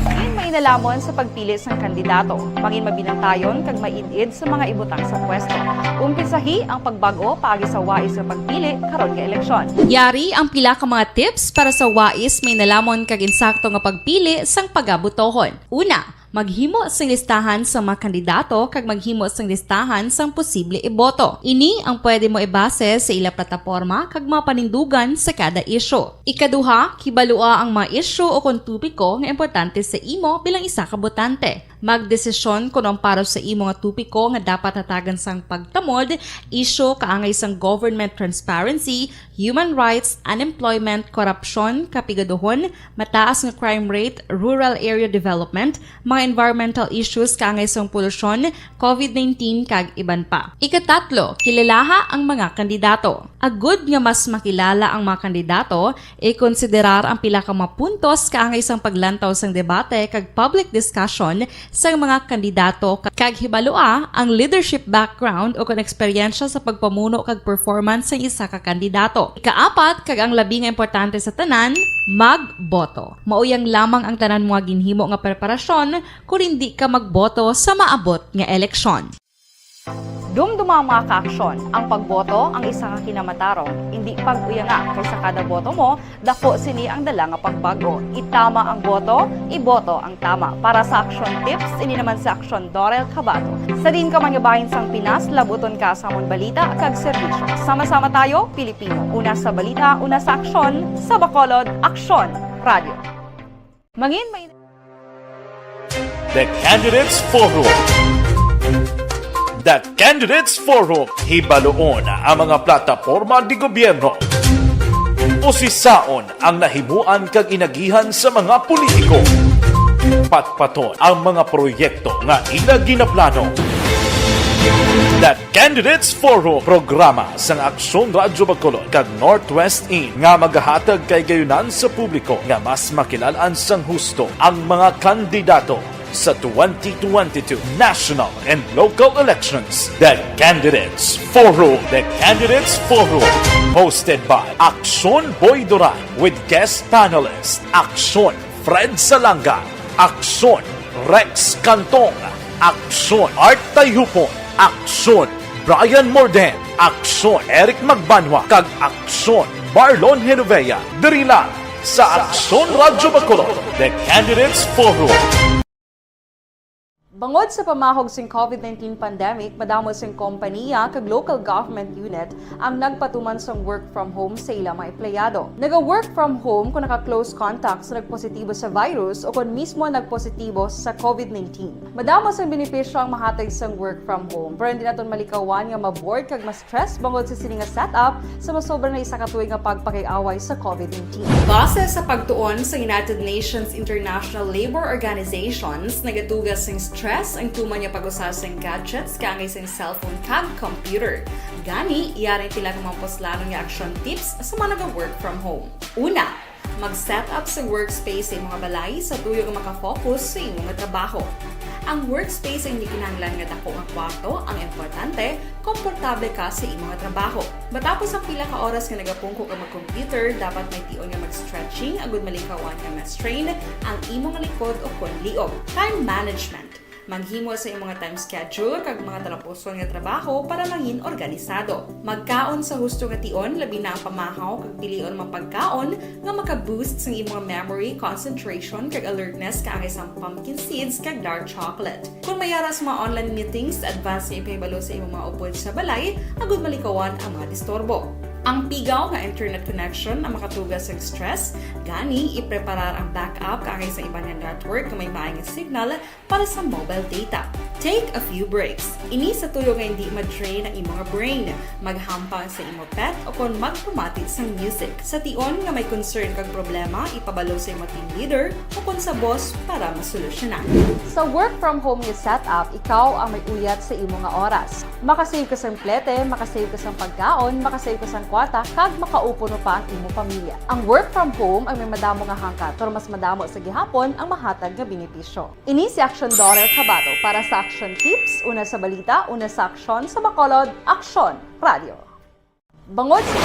Mangin mainalamon sa pagpili sang kandidato. Mangin mabinantayon kag maid-id sa mga ibutang sa pwesto. Umpisahi ang pagbag-o paagi sa wais nga pagpili karon nga eleksyon. Yari ang pila ka mga tips para sa wais, mainalamon kag insakto nga pagpili sang pagabutohon. Una, maghimo sing listahan sa mga kandidato kag maghimo sing listahan sang posible iboto. Ini ang pwede mo ibase sa ila plataporma kag mga panindugan sa kada isyu. Ikaduha, kibalua ang mga isyu o kon topiko nga importante sa imo bilang isa ka botante. Magdesisyon kon ang para sa imo nga topiko nga dapat hatagan sang pagtamod, isyu kaangay sang government transparency, human rights, unemployment, korupsyon, kapigaduhon, mataas nga crime rate, rural area development, mga environmental issues kaangay sang polusyon, covid nineteen, kag iban pa. Ikatatlo, kilalaha ang mga kandidato. Agud nga mas makilala ang mga kandidato, ikonsiderar ang pila ka mga puntos kaangay sang paglantaw sang debate kag public discussion sang mga kandidato, kag hibalua ang leadership background o kon eksperyensya sa pagpamuno kag performance sang isa ka kandidato. Ikaapat, kag ang labi nga importante sa tanan, magboto. Mauyang lamang ang tanan mo nga ginhimo nga preparasyon kon indi ka magboto sa maabot nga eleksyon. Dumduma ang mga kaaksyon. Ang pagboto ang isa ka kinamatarong. Indi pag-uyanga, kay sa kada boto mo, dako sini ang dala nga pagbag-o. Itama ang boto, iboto ang tama. Para sa Action Tips, ini naman si Action Dorel Cabato. Sa diin ka man nga bahin sang Pinas, labuton ka sa amon balita kag serbisyo. Sama-sama tayo, Pilipino. Una sa balita, una sa aksyon, sa Bacolod, Aksyon Radio. Mangin may The Candidates Forum. The Candidates Forum. Hibaluon ang mga plataporma di gobyerno. Usisaon ang nahimuan kag inagihan sa mga politiko. Patpaton ang mga proyekto nga ila ginaplano. The Candidates Forum, programa sang Aksyon Radyo Bacolod kag Northwest In nga magahatag kahigayonan sa publiko nga mas makilal-an sang husto ang mga kandidato sa twenty twenty-two national and local elections. The Candidates Forum. The Candidates Forum, hosted by Aksyon Boy Duran with guest panelist Aksyon Fred Salanga, Aksyon Rex Cantong, Aksyon Art Tayhupon, Aksyon Brian Morden, Aksyon Eric Magbanwa, kag Aksyon Marlon Genovea. Diri lang sa Aksyon Radyo Bacolod, The Candidates Forum. Bangod sa pamahog sing covid nineteen pandemic, madamo sing kompaniya kag local government unit ang nagpatuman sang work from home sa ila mga empleyado. Naga-work from home kon naka-close contact sa nagpositibo sa virus o kon mismo nagpositibo sa covid nineteen. Madamo sang benepisyo ang mahatag sang work from home, pero hindi naton malikawan nga ma-bored kag ma-stress bangod sa sini nga setup sa masobra na isa ka tuig nga pagpakig-away sa covid nineteen. Base sa pagtuon sa United Nations International Labour Organizations, nagatuga sing stress ang tuman nga pag-usa sing gadgets kaangay sing cellphone kag computer. Gani, yari ang pila ka mga puslanon nga action tips sa mga naga-work from home. Una, Mag-set up sa workspace sa imong balay sa tuyo nga makafocus sa imong trabaho. Ang workspace ang hindi kinahanglan nga dako nga kwarto, ang importante, komportable ka sa imong trabaho. Matapos ang pila ka oras nga nagapungko ka mag-computer, dapat may tion nga mag-stretching agud malikawan nga ma-strain ang imong likod o kon liog. Time management. Maghimo sa imong time schedule kag mga talapuson nga trabaho para mangin organisado. Magkaon sa husto nga tion, labi na ang pamahaw kag pilion mga pagkaon nga maka-boost sang imong memory, concentration kag alertness kaangay sang pumpkin seeds kag dark chocolate. Kung may ara sa mga online meetings, advance nga ipahibalo sa imong mga upod sa balay agud malikawan ang mga disturbo. Ang pigaw nga internet connection ang makatuga sa stress, gani ipreparar ang backup kaangay sa iban nga network nga may maayong signal para sa mobile data. Take a few breaks. Ini sa tuyo nga hindi ma-drain ang imong brain. Maghampang sa imong pet o kon magpamati sang music. Sa tion nga may concern kag problema, ipabalo sa imong team leader o kon sa boss para masolusyonan. Sa work from home nga setup, ikaw ang may uyat sa imo nga oras. Makasave ka sang plete, makasave ka sang pagkaon, makasave ka sang kwarta, kag makaupuno pa ang imo pamilya. Ang work from home ang may madamo nga hangkat, pero mas madamo sa gihapon ang mahatag nga benepisyo. Ini si Action Daughter Kabato para sa Action Tips, una sa balita, una sa aksyon, sa Bacolod, Aksyon Radio. Bangod sa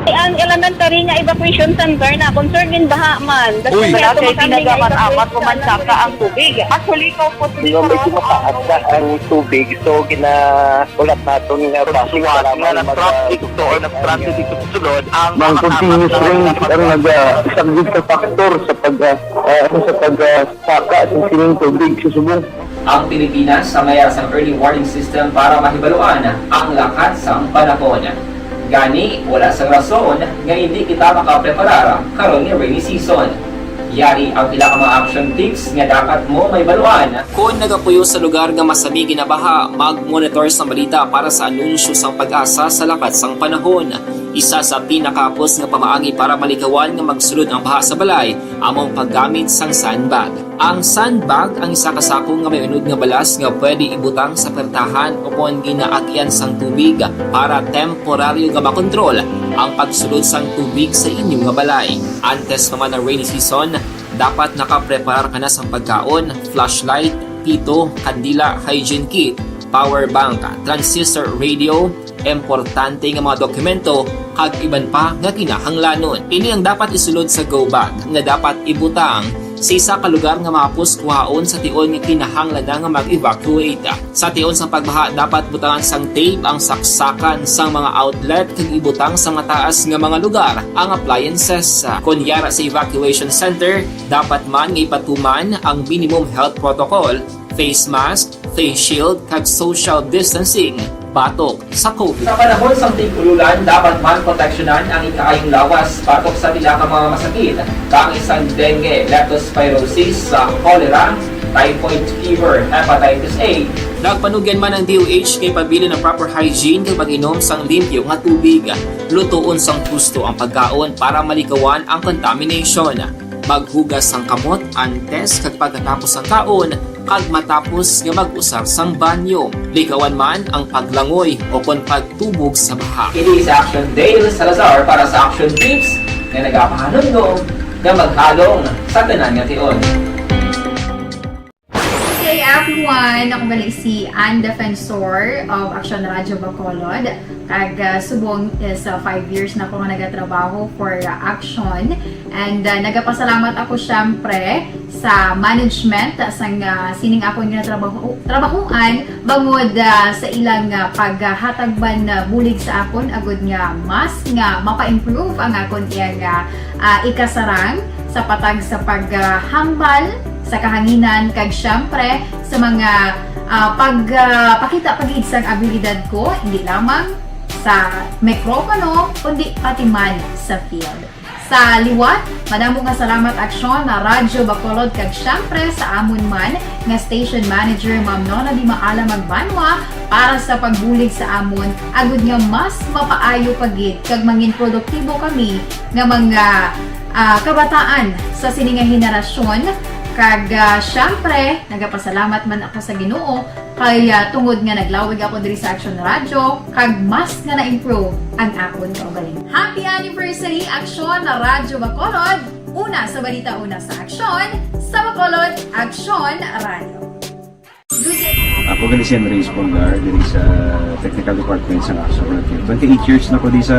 Ang elementary nga evacuation center na concern in baha man. Uy. Wala kay ginagamit amat ko man saka ang tubig. Actually, ikaw po, Di ba, medyo mataas na ang tubig, so ginahulat naton nga basi nga kailangan mag-, nag-transit ito, nag-transit ito sulod ang mga continuous rain ang nag-, ah, isang big factor sa pag, ah, ah, ano, sa pag, ah, saka sa sining tubig sa subong. Ang Pilipinas sa mayara sang early warning system para mahibaluan ang lakat sang panahon. Gani, wala sang rason nga hindi kita makapreparar karon nga rainy season. Yari ang pila ka mga action tips nga dapat mo mahibaluan. Kon nagapuyo sa lugar nga masami ginabaha, mag-monitor sang balita para sa anunsyo sang PAGASA sa lakat sang panahon. Isa sa pinakahapos nga pamaagi para malikawan nga magsulod ang baha sa balay amo ang paggamit sang sandbag. Ang sandbag ang isa ka sako nga may unod nga balas nga pwede ibutang sa pertahan o kon ginaagyan sang tubig para temporaryo nga makontrol ang pagsulod sang tubig sa inyo nga balay. Antes pa man ang rainy season, dapat nakapreparar ka na sang pagkaon, flashlight, pito, kandila, hygiene kit, power bank, transistor radio, importante nga mga dokumento, kag iban pa nga kinahanglanon. Ini ang dapat isulod sa go bag nga dapat ibutang sa isa ka lugar nga mahapos kuhaon sa tion nga kinahanglan na nga mag-evacuate. Sa tion sang pagbaha, dapat butangan sang tape ang saksakan sang mga outlet kag ibutang sa mataas nga mga lugar ang appliances. Kon yara sa evacuation center, dapat man nga ipatuman ang minimum health protocol, face mask, face shield, kag social distancing batok sa COVID. Sa panahon sang tig-ululan, dapat man proteksyonan ang ikaayong lawas batok sa pila ka mga masakit, kaangay sang dengue, leptospirosis, sa cholera, typhoid fever, hepatitis A. Nagpanugyan man ang D O H nga ipabilin ang proper hygiene kag pag-inom sang limpyo nga tubig. Lutoon sang husto ang pagkaon para malikawan ang contamination. Maghugas sang kamot antes kag pagkatapos sang kaon, kag matapos nga mag-usar sang banyo. Likawan man ang paglangoy o kon pagtubog sa baha. Ini si Action Dale Salazar para sa Action Tips nga nagapahanumdom nga maghalong sa tanan nga tion. Hey everyone! Ako gali si Ann Defensor of Action Radio Bacolod. Kag, ah, subong is, ah, five years na ako nga nagatrabaho for, ah, Action. And, ah, nagapasalamat ako, syempre, sa management, ah, sang, ah, sining akon nga trabaho, trabahoan, bangod, ah, sa ilang, ah, paghatag man, ah, bulig sa akon, agud nga mas nga mapa-improve ang akon iyang, ah, ah, ikasarang sa patag sa paghambal sa kahanginan, kag syempre sa mga, ah, pag, ah, pakita pa gid sang abilidad ko, hindi lamang sa mikropono, kundi pati man sa field. Sa liwat, madamo nga salamat, Aksyon, na Radyo Bacolod, kag syempre sa amon man nga station manager, Ma'am Nona Di Maala Magbanwa, para sa pagbulig sa amon, agud nga mas mapaayo pa gid kag mangin produktibo kami nga mga, ah, kabataan sa sini nga henerasyon. Kag, ah, syempre, nagapasalamat man ako sa Ginoo Kay, ah, tungod nga naglawig ako diri sa Action Radio, kag mas nga na-improve ang akon kaugalingon. Happy anniversary, Action Radyo Bacolod! Una sa balita, una sa aksyon, sa Bacolod, Action Radio. Ako gali si Henry Espolgar, diri sa technical department sa Action Radio. Twenty-eight years na ko di sa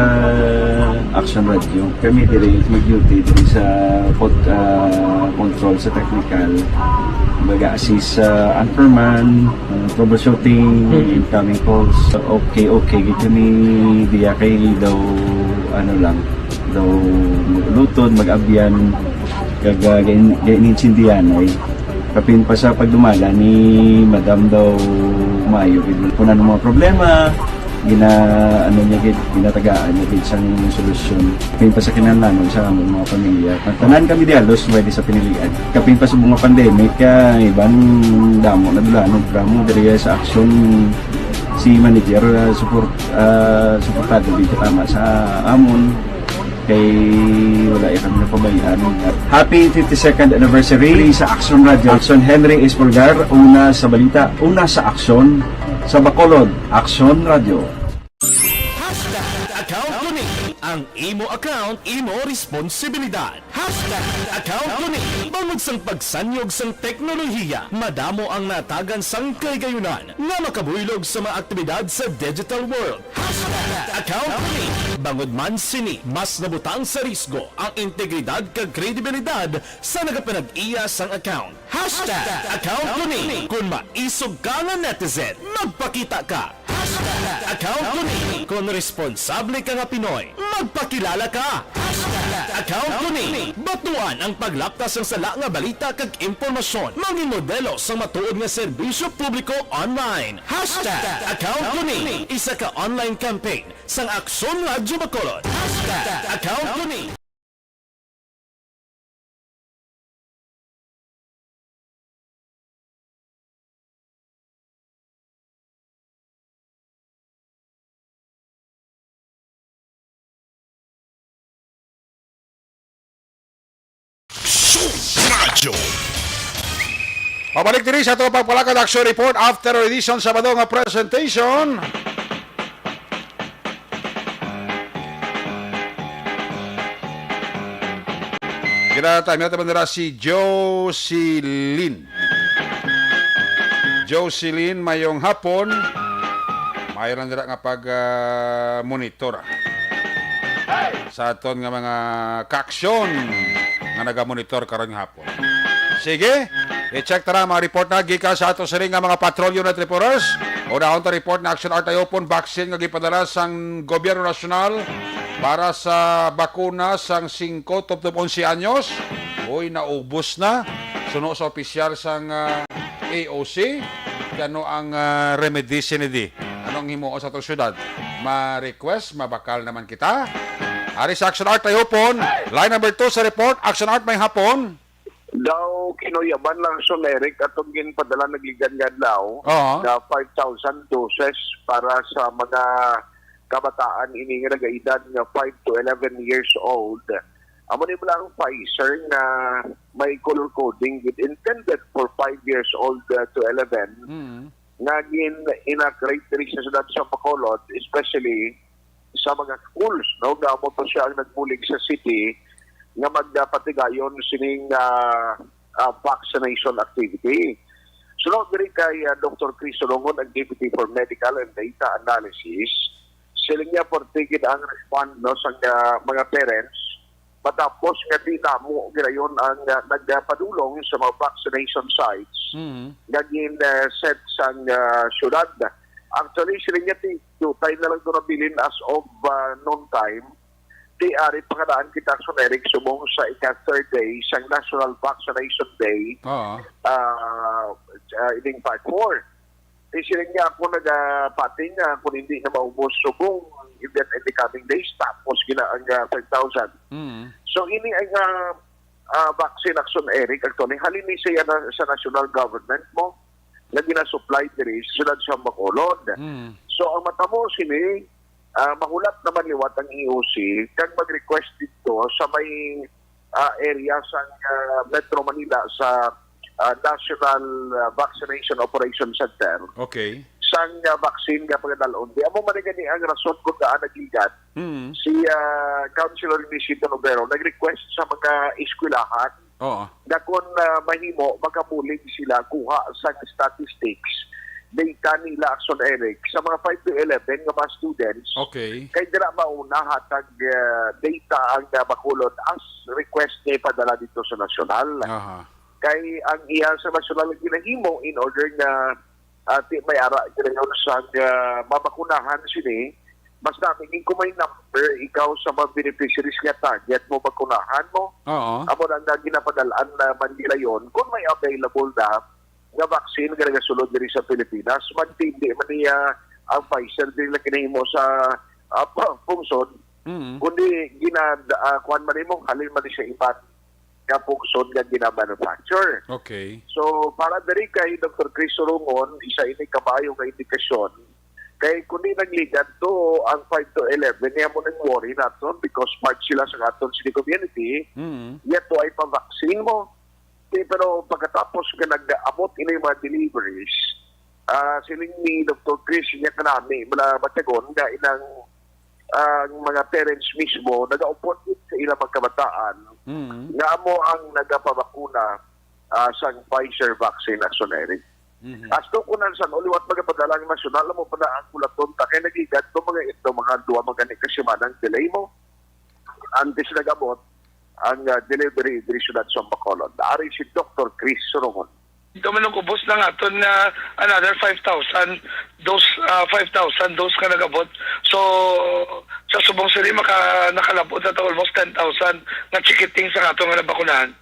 Action Radio. Kami diri mag-duty diri sa pod-, ah, control sa technical. Baga assist sa anchorman, ah, troubleshooting, incoming calls. Okay, okay, gid kami diya kay daw, ano lang, daw mag-ulutod, mag-abyan, kag, ah, gain-, gainintindihan ay. Kapin pa sa pagdumala ni Madam daw maayo gid. Kung ano mga problema, gina-, ano niya gid, ginatagaan niya gid sang solusyon. Kapin pa sa kinahanglanon sa among mga pamilya. Ang tanan kami di halos pwede sa pinilian. Kapin pa sa mga pandemic, kay iban damo na dulanon, drama diri sa Action si manager, ah, support, ah, suportado gid tama sa amon. Kay wala ya kami napabayaan. Happy fifty-second anniversary sa Action Radio. Action Henry Espolgar, una sa balita, una sa aksyon, sa Bacolod, Action Radio. Hashtag account ko ni. Ang imo account, imo responsibilidad. Hashtag account ko ni. Bangod sang pagsanyog sang teknolohiya, madamo ang natagan sang kahigayunan nga makabuylog sa mga aktibidad sa digital world. Hashtag account ko ni. Bangod man sini, mas nabutang sa risgo ang integridad kag kredibilidad sa nagapanag-iya sang account. Hashtag account ko ni. Kung maisog ka nga netizen, magpakita ka. Hashtag account ko ni. Kung responsable ka nga Pinoy, magpakilala ka. Hashtag account ko ni. Batuan ang paglapta sang sala nga balita kag impormasyon. Mangin modelo sang matuod nga serbisyo publiko online. Hashtag account ko ni. Isa ka online campaign sang Aksyon Radyo Bacolod. Hashtag account ko ni. Aksyon Radyo. Pabalik diri sa ato pagpalakad action report after edition Sabado nga presentation. Kita time natin nila si Jocelyn. Jocelyn, mayong hapon. Mayo lang dira nga pag, ah, monitor, ah, sa aton nga mga kaaksyon nga nagamonitor karon nga hapon. Sige, i-check ta na mga report na gikan sa ato sini nga mga patrol unit reporters. Unahon ta report na Action Art Ayopon, vaccine nga gipadala sang gobyerno nasyonal para sa bakuna sang singko tubtob onse anyos. Uy, naubos na. Suno sa opisyal sang, ah, A O C, kano ang, ah, remedy sini di? Anong himuon sa atong syudad? Ma-request, mabakal naman kita. Ari sa Action Art Ayopon, line number two sa report. Action Art, may hapon. Daw kinuyaban lang, Son Eric, atong ginpadala nagligan nga adlaw, Oo. na five thousand doses para sa mga kabataan ini nga nagaedad nga five to eleven years old. Amo ni lang Pfizer nga may color coding gid, intended for five years old, uh, to eleven, Mm. nga gin-inoculate diri sa siyudad sa Bacolod, especially sa mga schools, no? Nga amo to siya ang nagbulig sa city nga magpatigayon sining, ah, ah, vaccination activity. Suno diri kay, ah, Doktor Chris Sulungon, ang Deputy for Medical and Data Analysis, siling niya, forte gid ang respond, no, sa, ah, mga parents, matapos nga di namo ginayon ang, ah, nagpadulong sa mga vaccination sites Mm. nga gin, ah, set sang, ah, syudad. Actually, siling niya, ti-, diutay na lang to nabilin as of, ah, noon time. Ti ari pa kadaan kita, Son Eric, subong sa ika-third day sang National Vaccination Day, Oo. ah, ah, ining March four. Ti siling niya, ako nagapati nga kung hindi na maubos subong in the, in the coming days, tapos gina ang, ah, five thousand. Mm. So, ini ang, ah, ah, vaccine, Action Eric, actually, halin ni siya na, sa national government mo, nga ginasupply diri sa siyudad sa Bacolod. Mm. So, ang matamo sini, ah, mahulat naman liwat ang E O C kag mag-request dito sa may, ah, area sa, ah, Metro Manila sa ah, National, ah, Vaccination Operation Center Okay. sang, ah, vaccine nga pagadalon. Di amo man gani ang rason kung daan nagligat Mm. si, ah, Councilor Inesito Nobero, nag-request sa mga eskwelahan Oo. nga kung, ah, mahimo, makabulig sila kuha sang statistics, data nila, Action Eric, sa mga five to eleven nga mga students. Okay. Kay dira mauna hatag, ah, data ang, ah, Bacolod as request niya ipadala dito sa nasyonal. Aha. Kay ang iya sa nasyonal nga ginahimo in order nga, ah, ti may ara ginayon sa, ah, mabakunahan sini, mas nami gid kung may number ikaw sa mga beneficiaries nga target mo, bakunahan mo. Oo. Amo na nga ginapadalaan na man nila yon kung may available na nga vaccine nga nagasulod diri sa Pilipinas. Magtindi man niya ang Pfizer, dili lang ginahimo sa, ah, pa-, pungsod, Mm. kundi gina-, ah, kuwan man nimo, halin man ni sa iban nga pungsod nga gina-manufacture. Okay. So, para diri kay Doktor Chris Surungon, isa ini kabayo nga indikasyon. Kay kung di nagligat to ang five to eleven, niya mo nang worry naton because part sila sa aton city community. Mm. Yet to ay pa-vaccine mo. Di, pero pagkatapos nga nag-abot ini mga deliveries, ah, siling ni Doktor Chris, niya kanami, mala matagon nga inang ang mga parents mismo nagaupod gid sa ilang mga kabataan Mm. nga amo ang nagapabakuna, ah, sang Pfizer vaccine, Action Eric. Mhm. As to kung ano, sang uliwat magapadala ang nasyonal, amo pa na ang kulaton ta kay nagigat to mga ito, mga duwa, mga gani ka semana ang delay mo. Antes nag-abot ang, ah, delivery diri siyudad sa Bacolod. Ari si Doktor Chris Surungon. Ito man ang ubos na nga aton nga another five thousand dose, ah, five thousand dose nga nag-abot. So, sa subong sini, maka-, nakalab-ot na ta almost ten thousand nga chikiting sa aton nga nabakunahan.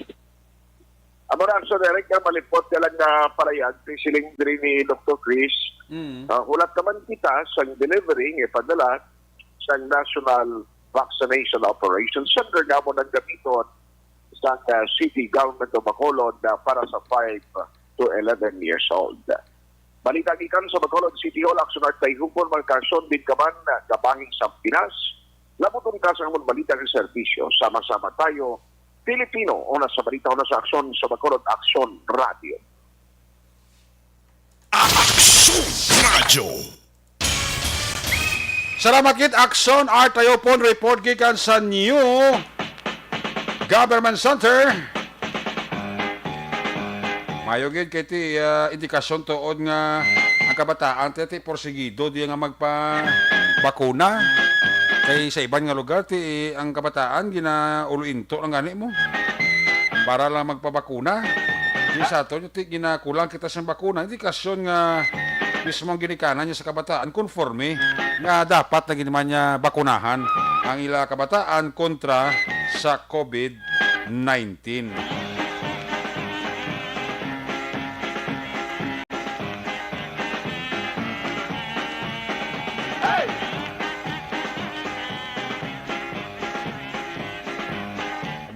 Amo na ang direct nga malipot ka lang nga palayag, siling diri ni Doktor Chris. Mm. Ah, hulat naman kita sa delivery nga ipadala sa National Vaccination Operation Center nga mo nang gamiton sa, ah, City Government of Bacolod, ah, para sa five to eleven years old. Balita gikan sa Bacolod City Hall, Action Art Tayhupon, Marcason, Bincaman, ah, Gabahing Sampinas. Labuton ka sa amon balita nga serbisyo. Sama-sama tayo, Pilipino. Una sa balita, una sa aksyon sa Bacolod, Aksyon Radio. Aksyon Radio. Salamat gid, Action Art Tayhupon, report gikan sa New Government Center. Mayo gid kay ti, ah, indikasyon tuod nga ang kabataan ti, ti porsigido di nga magpabakuna. Kay sa iban nga lugar ti ang kabataan ginauluinto lang gani mo para lang magpabakuna. Di sa ato ti ginakulang kita sa bakuna. Indikasyon nga mismo ang ginikanan niya sa kabataan konforme nga dapat na gid man niya bakunahan ang ila kabataan kontra sa COVID nineteen.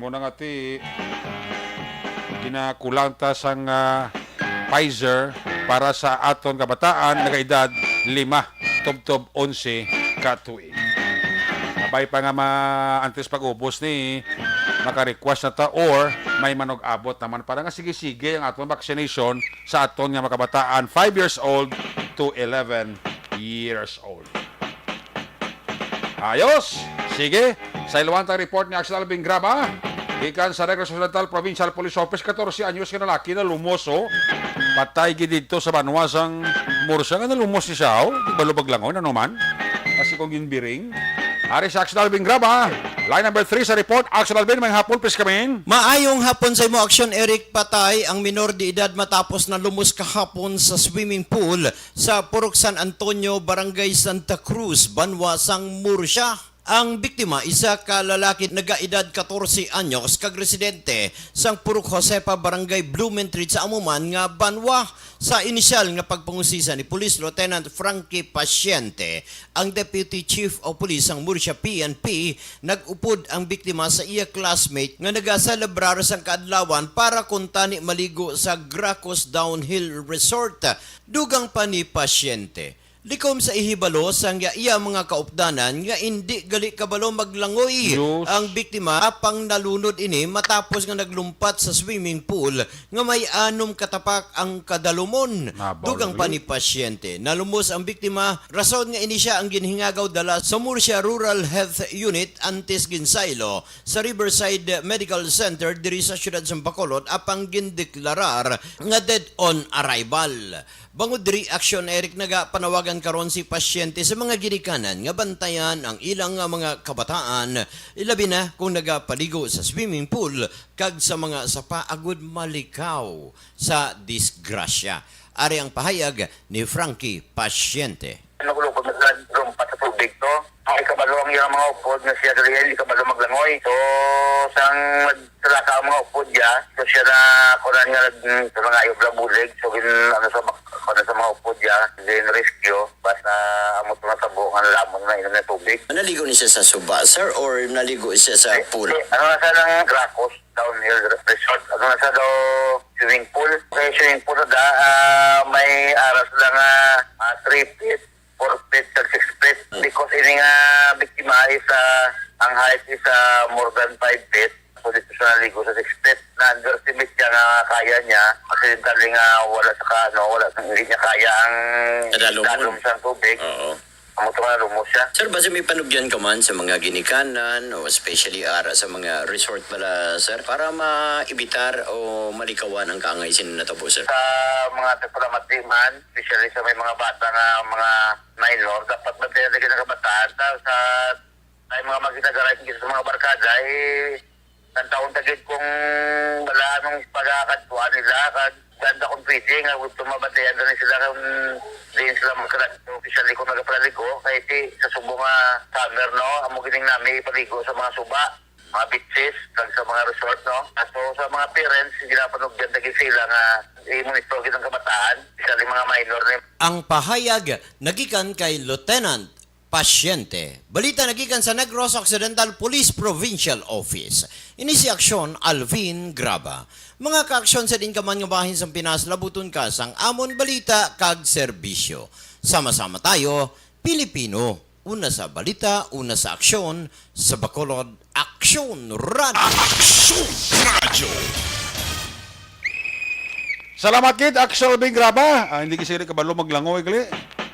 Amo na nga ti, ginakulang ta sang, ah, Pfizer para sa aton kabataan, nagaedad lima tubtob onse ka tuig. Abay pa nga ma-, antes pag-ubos ni, maka-request na ta or may manug-abot naman para nga sige-sige ang aton vaccination sa aton nga mga kabataan five years old to eleven years old. Ayos! Sige, sa iluwang tang report ni Axel Alvin Graba, gikan sa Negros Occidental Provincial Police Office, katorse anyos nga lalaki nalumos, oh. Patay gid didto sa banwa sang Murcia nga nalumos ni siya, oh. Di ba lubag lang, oh, ano man? Kasi kung ginbiring. Ari sa Axel Alvin Graba, line number three sa report. Axel Alvin, may hapon, please come in. Maayong hapon sa imo, Action Eric. Patay ang minor de edad matapos nalumos kahapon sa swimming pool sa Purok San Antonio, Barangay Santa Cruz, banwa sang Murcia. Ang biktima, isa ka lalaki nagaedad katorse anyos kag residente sang Purok Josefa, Barangay Blumentritt sa amo man nga banwa. Sa inisyal nga pagpangusisa ni Police Lieutenant Frankie Paciente, ang Deputy Chief of Police sang Murcia P N P, nag-upod ang biktima sa iya classmate nga nagaselebrar sang kaadlawan para kuntani maligo sa Gracos Downhill Resort. Dugang pa ni Paciente, Likom sa ihibalo sang iya mga kaupdanan nga indi gali kabalo maglangoy Diyos. Ang biktima, apang nalunod ini matapos nga naglumpat sa swimming pool nga may anom ka tapak ang kadalumon. Nabaw Dugang lang pa yun. Ni pasyente, nalumos ang biktima, rason nga ini siya ang ginhingagaw dala sa Murcia Rural Health Unit antes ginsailo sa Riverside Medical Center diri sa siyudad sa Bacolod, apang gindeklarar nga dead on arrival. Bangod diri, Aksyon Eric, nagapanawagan karon si pasyente sa mga ginikanan nga bantayan ang ilang nga mga kabataan, ilabi na kung nagapaligo sa swimming pool kag sa mga sapa, agud malikaw sa disgrasya. Ari ang pahayag ni Frankie Pasyente. Nagulukod na sila lumpat sa tubig to. Ay, kabalo ang iyang mga upod nga siya dali, hindi kabalo maglangoy. So, sang nagsalaka ang mga upod niya, so siya na, kunan nga, nag-, sa mga ayog lang bulig. So, gin-, ano, sa bak-, kunan sa mga upod niya, then rescue. Basta, amo to nga tabo nga lamon nga inom na tubig. Naligo ni siya sa suba, sir, or naligo siya sa Eh, pool? Eh, ano na siya ng Gracos Downhill Resort? Ano na siya daw swimming pool? Kay swimming pool na da, ah, may aras lang nga, ah, three feet, four feet, kag six feet. Because ini nga biktima is, ah, ang height is, ah, more than five feet. So, dito siya naligo sa six feet. Na-underestimate niya nga kaya niya. Accidentally nga wala sa ka-, ano, wala, hindi niya kaya ang Kadalumon. Dalom sa tubig. Oo. Amo to nga lumos siya. Sir, basi may panugyan ka man sa mga ginikanan o especially ara sa mga resort bala, sir, para maibitar o malikawan ang kaangay sini natabo, sir? Sa mga tagpalamat di man, especially sa may mga bata nga mga minor, dapat bantayan lagi ng kabataan. Sa, sa, sa mga magkinagalay sa mga barkada, eh, nagtaon ta gid kung wala anong pagkakadtuan nila, kag ganda kung pwede nga gusto mabantayan na sila kung diin sila magkadto, especially kung nagapalaligo, kay ti sa subong nga summer, no, amo gining nami ipaligo sa mga suba, mga beaches, kag sa mga resort, no. So, sa mga parents, ginapanugyan ta gid sila nga i-monitor gid ang kabataan, especially mga minor ni. Ang pahayag nagikan kay Lieutenant Pasyente. Balita nagikan sa Negros Occidental Police Provincial Office. Ini si Aksyon Alvin Graba. Mga kaaksyon sa diin ka man nga bahin sang Pinas, labuton ka sang amon balita kag serbisyo. Sama-sama tayo, Pilipino. Una sa balita, una sa aksyon, sa Bacolod, Aksyon Radio. Aksyon Radio. Salamat gid, Aksyon Alvin Graba. Ah, hindi kasi kabalo maglangoy, gali.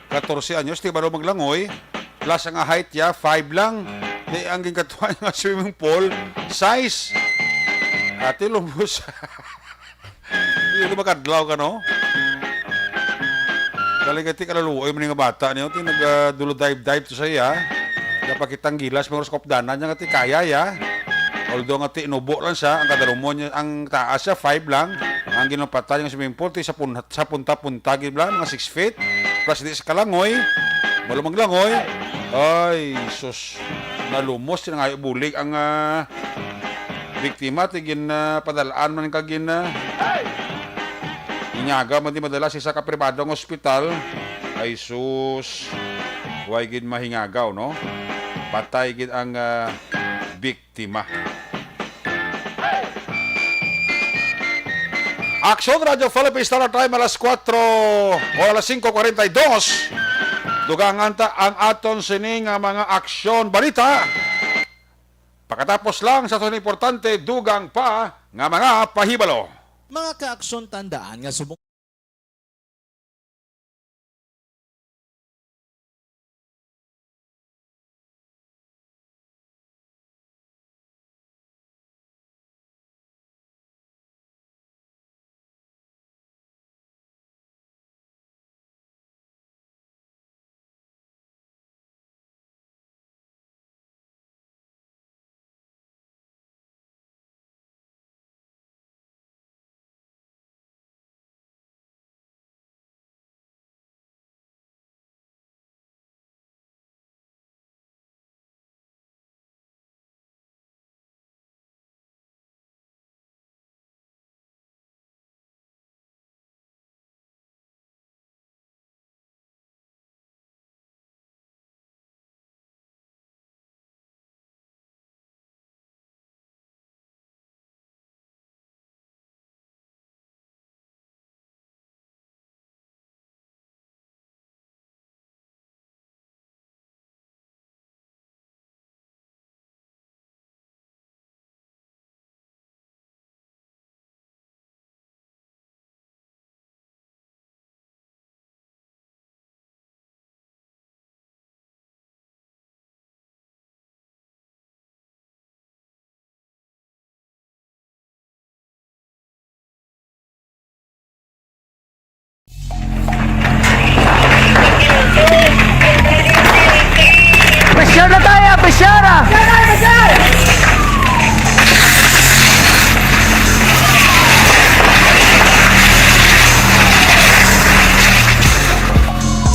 Katorse anyos, di kabalo maglangoy. Plus, ang height niya, five lang. Di ang ginkatuan nga swimming pool, size. Ate, lubos. Di ka makadlaw ka, no? Galing ka, ti, kaluluoy man nga bata niyo, ti, nag, ah, dulo dive-dive to sa iya. Napakitang gilas, mga sa kopdanan niya, nga, ti, kaya, ya. Although, nga, ti, inubo lang siya, ang kadalumon niya, ang taas siya, five lang. Ang ginapatan niya swimming pool, ti, sa pun-, sa punta-punta, gid lang, mga six feet. Plus, di sa kalangoy, wala maglangoy. Ay, sus, nalumos, ti, nangayo bulig ang, ah, biktima, ti, gin, ah, padalaan man kag gin, ah, Hingaga man di madala sa isa ka pribado nga ospital. Ay sus, way gid mahingagaw, no? Patay gid ang, ah, biktima. Aksyon Radio Philippines, Star Time, alas kuwatro o alas singko kwarenta y dos. Dugangan ta ang aton sini nga mga aksyon balita. Pagkatapos lang sa aton importante, dugang pa nga mga pahibalo. Mga kaaksyon, tandaan nga subong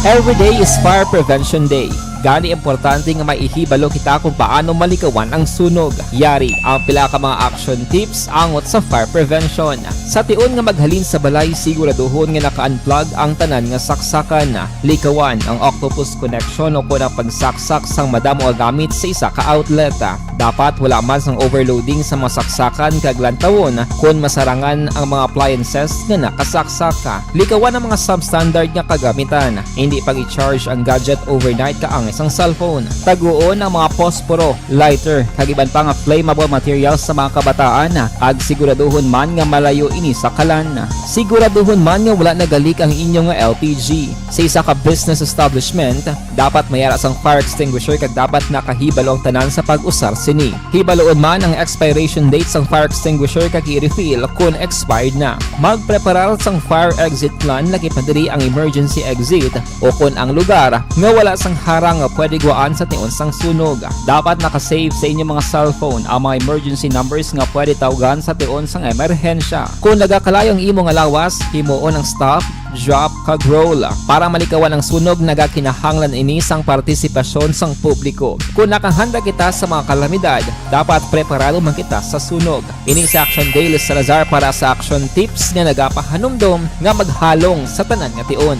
Every day is Fire Prevention Day. Gani importante nga maihibalo kita kung paano malikawan ang sunog. Yari ang pila ka mga action tips angot sa fire prevention. Sa tion nga maghalin sa balay, siguraduhon nga naka-unplug ang tanan nga saksakan. Likawan ang octopus connection o kon ang pagsaksak sang madamo nga gamit sa isa ka outlet. Dapat wala man sang overloading sa mga saksakan kag lantawon kon masarangan ang mga appliances nga nakasaksak. Likawan ang mga substandard nga kagamitan. Hindi pag-i-charge ang gadget overnight kaangay sang cellphone. Taguon ang mga posporo, lighter, kag iban pa nga flammable materials sa mga kabataan, kag siguraduhon man nga malayo ini sa kalan. Siguraduhon man nga wala nagalik ang inyo nga L P G. Sa isa ka business establishment, dapat may ara sang fire extinguisher kag dapat nakahibalo ang tanan sa pag-usar sini. Hibaloon man ang expiration date sang fire extinguisher kag i-refill kon expired na. Magpreparar sang fire exit plan, lakip na diri ang emergency exit o kon ang lugar nga wala sang harang nga pwede gwaan sa tion sang sunog. Dapat naka-save sa inyo mga cellphone ang mga emergency numbers nga pwede tawgan sa tion sang emerhensya. Kon nagakalayo ang imo nga lawas, himuon ang stop, drop, kag roll. Para malikawan ang sunog, nagakinahanglan ini sang partisipasyon sang publiko. Kon nakahanda kita sa mga kalamidad, dapat preparado man kita sa sunog. Ini si Action Daily Salazar para sa Action Tips nga nagapahanumdom nga maghalong sa tanan nga tion.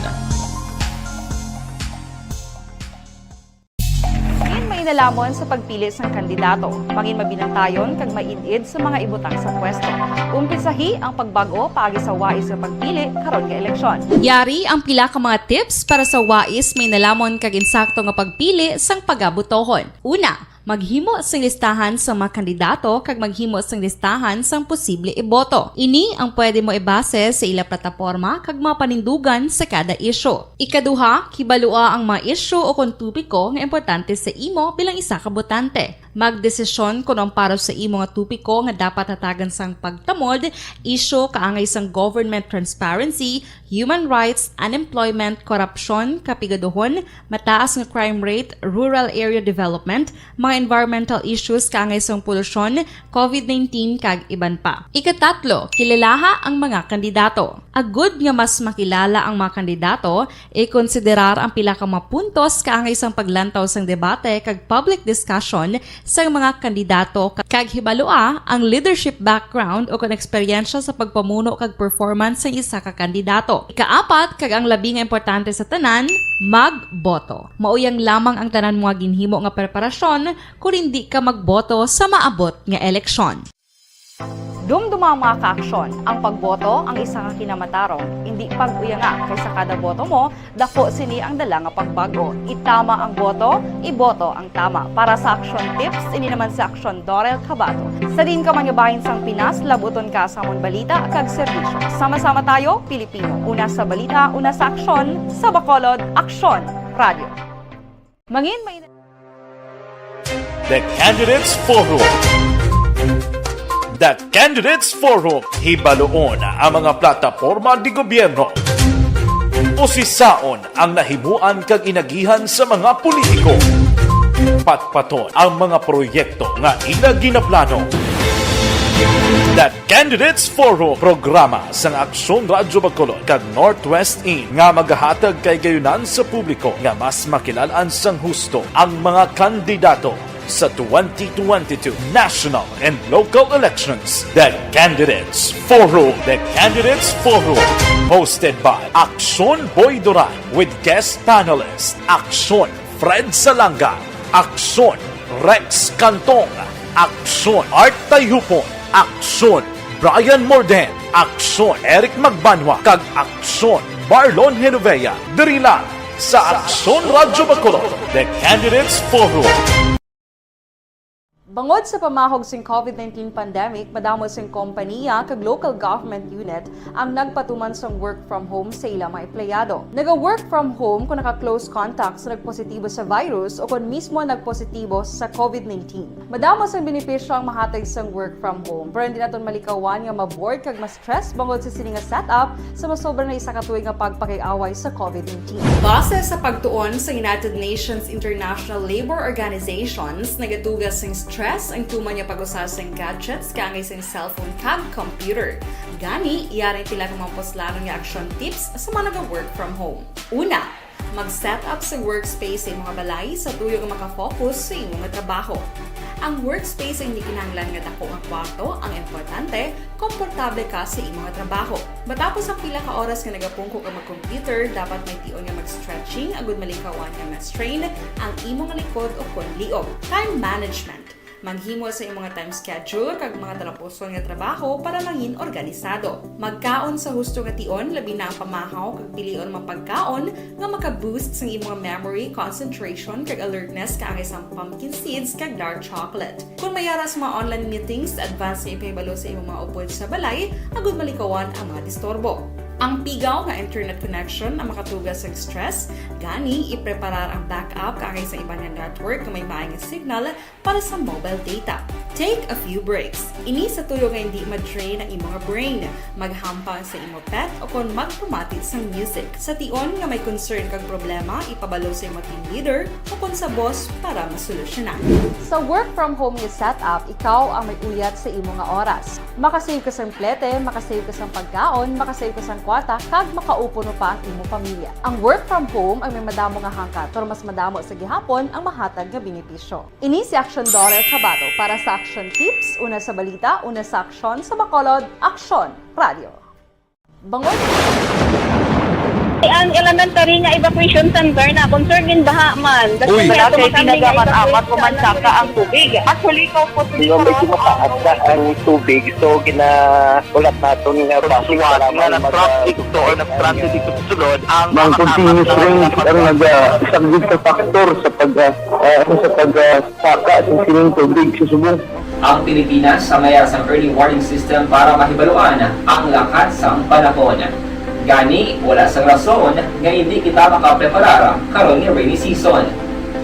Mangin mainalamon sa pagpili sang kandidato. Mangin mabinantayon kag maid-id sa mga ibutang sa pwesto. Umpisahi ang pagbag-o paagi sa wais nga pagpili karon nga eleksyon. Yari ang pila ka mga tips para sa wais, mainalamon kag insakto nga pagpili sang pagabotohon. Una, maghimo sing listahan sa mga kandidato kag maghimo sing listahan sang posible iboto. Ini ang pwede mo ibase sa ila plataporma kag mga panindugan sa kada isyu. Ikaduha, kibalua ang mga isyu o kon topiko nga importante sa imo bilang isa ka botante. Magdesisyon kon ang para sa imo nga topiko nga dapat hatagan sang pagtamod, isyu kaangay sang government transparency, human rights, unemployment, korupsyon, kapigaduhon, mataas nga crime rate, rural area development, mga environmental issues kaangay sang polusyon, covid nineteen, kag iban pa. Ikatatlo, kilalaha ang mga kandidato. Agud nga mas makilala ang mga kandidato, ikonsiderar ang pila ka mga puntos kaangay sang paglantaw sang debate kag public discussion sang mga kandidato, kag hibalua ang leadership background o kon eksperyensya sa pagpamuno kag performance sang isa ka kandidato. Ikaapat, kag ang labi nga importante sa tanan, magboto. Mao yang lamang ang tanan mo nga ginhimo nga preparasyon kon indi ka magboto sa maabot nga eleksyon. Dumduma ang mga kaaksyon. Ang pagboto ang isa ka kinamatarong. Indi pag-uyanga, kay sa kada boto mo, dako sini ang dala nga pagbag-o. Itama ang boto, iboto ang tama. Para sa Action Tips, ini naman si Action Dorel Cabato. Sa diin ka man nga bahin sang Pinas, labuton ka sa amon balita kag serbisyo. Sama-sama tayo, Pilipino. Una sa balita, una sa aksyon, sa Bacolod, Aksyon Radio. Mangin may The Candidates Forum. The Candidates Forum, hibaluon ang mga plataporma di gobyerno. Usisaon ang nahimuan kag inagihan sa mga politiko. Patpaton ang mga proyekto nga ila ginaplano. The Candidates Forum, programa sang Aksyon Radyo Bacolod kag Northwest In nga magahatag kay gayunan sa publiko nga mas makilal-an sang husto ang mga kandidato sa twenty twenty-two national and local elections. The Candidates Forum. The Candidates Forum, hosted by Aksyon Boy Duran with guest panelist Aksyon Fred Salanga, Aksyon Rex Cantong, Aksyon Art Tayhupon, Aksyon Brian Morden, Aksyon Eric Magbanwa, kag Aksyon Marlon Genovea, diri lang sa Aksyon Radyo Bacolod, The Candidates Forum. Bangod sa pamahog sing covid nineteen pandemic, madamo sing kompaniya kag local government unit ang nagpatuman sang work from home sa ila mga empleyado. Naga-work from home kon naka-close contact sa nagpositibo sa virus o kon mismo nagpositibo sa covid nineteen. Madamo sang benepisyo ang mahatag sang work from home, pero hindi naton malikawan nga ma-bored kag ma-stress bangod sa sini nga setup sa masobra na isa ka tuig nga pagpakig-away sa covid nineteen. Base sa pagtuon sa United Nations International Labour Organizations, nagatuga sing stress ang tuman nga pag-usa sing gadgets kaangay sing cellphone kag computer. Gani, yari ang pila ka mga puslanon nga action tips sa mga naga-work from home. Una, Mag-set up sa workspace sa imong balay sa tuyo nga makafocus sa imong trabaho. Ang workspace ay hindi kinahanglan nga dako nga kwarto, ang importante, komportable ka sa imong trabaho. Matapos ang pila ka oras nga nagapungko ka mag-computer, dapat may tion nga mag-stretching agud malikawan nga ma-strain ang imong likod o kon liog. Time management. Maghimo sa imong time schedule kag mga talapuson nga trabaho para mangin organisado. Magkaon sa husto nga tion, labi na ang pamahaw kag pilion mga pagkaon nga maka-boost sang imong memory, concentration, kag alertness kaangay sang pumpkin seeds kag dark chocolate. Kung may ara sa mga online meetings, advance nga ipahibalo sa imong mga upod sa balay agud malikawan ang mga disturbo. Ang pigaw nga internet connection ang makatuga sa stress, gani ipreparar ang backup kaangay sa iban nga network nga may maay nga signal para sa mobile data. Take a few breaks. Ini sa tuyo nga hindi ma-drain ang imong brain. Maghampang sa imo pet o kon magpamati sang music. Sa tion nga may concern kag problema, ipabalo sa imo team leader o kon sa boss para masolusyonan. Sa work from home nga setup, ikaw ang may uyat sa imo nga oras. Makasave ka sang plete, makasave ka sang pagkaon, makasave ka sang kwarta, kag makaupo no pa ang imo pamilya. Ang work from home ang may madamo nga hangkat, pero mas madamo sa gihapon ang mahatag nga benepisyo. Ini si Action Daughter Kabato para sa Action Tips, una sa balita, una sa aksyon, sa Bacolod, Aksyon Radio. Bangod. Ang elementary nga evacuation center na concern in baha man. Uy. Wala kay ginagamit-amat o mansaka ang tubig. Actually, ikaw po, Hindi, medyo mataas na ang tubig. So, gina-, ulat nato nga base Suwat para nga mag-, nag-traffic to or nag-transit dito sa sulod ang Ang mga continuous kasama rain ang naga-, isang big factor sa pag, ah, ah, sa pag, ah, saka sa sining tubig sa Subo. Ang Pilipinas ang may sang early warning system para mahibaluan ang lakat sang panahon. Gani, wala sang rason nga hindi kita makapreparar karon nga rainy season.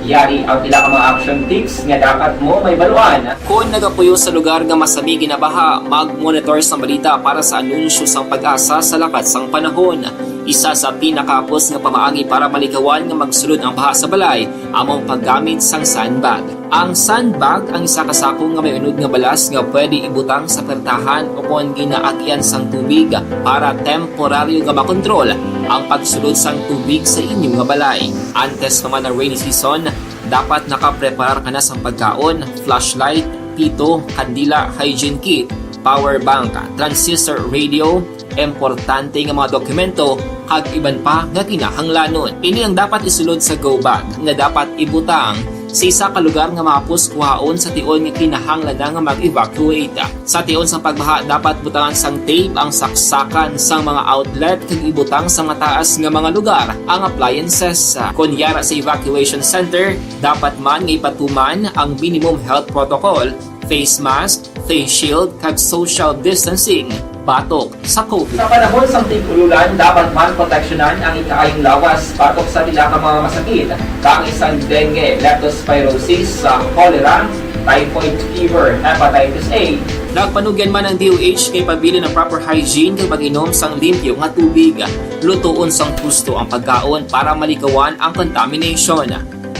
Yari ang pila ka mga action tips nga dapat mo mahibaluan. Kon nagapuyo sa lugar nga masami ginabaha, mag-monitor sa balita para sa anunsyo sang PAGASA sa lakat sang panahon. Isa sa pinakahapos nga pamaagi para malikawan nga magsulod ang baha sa balay amo ang paggamit sang sandbag. Ang sandbag ang isa ka sako nga may unod nga balas nga pwede ibutang sa pertahan o kon ginaagian sang tubig para temporaryo nga makontrol ang pagsulod sang tubig sa inyo nga balay. Antes pa man ang rainy season, dapat nakapreparar ka na sang pagkaon, flashlight, pito, kandila, hygiene kit, power bank, transistor radio, importante nga mga dokumento, kag iban pa nga kinahanglanon. Ini ang dapat isulod sa go bag nga dapat ibutang sa isa ka lugar nga mahapos kuhaon sa tion nga kinahanglan na nga mag-evacuate. Sa tion sang pagbaha, dapat butangan sang tape ang saksakan sang mga outlet kag ibutang sa mataas nga mga lugar ang appliances. Kon yara sa evacuation center, dapat man nga ipatuman ang minimum health protocol, face mask, face shield, kag social distancing batok sa COVID. Sa panahon sang tig-ululan, dapat man proteksyonan ang ikaayong lawas batok sa pila ka mga masakit, kaangay sang dengue, leptospirosis, sa cholera, typhoid fever, hepatitis A. Nagpanugyan man ang D O H nga ipabilin ang proper hygiene kag pag-inom sang limpyo nga tubig. Lutoon sang husto ang pagkaon para malikawan ang contamination.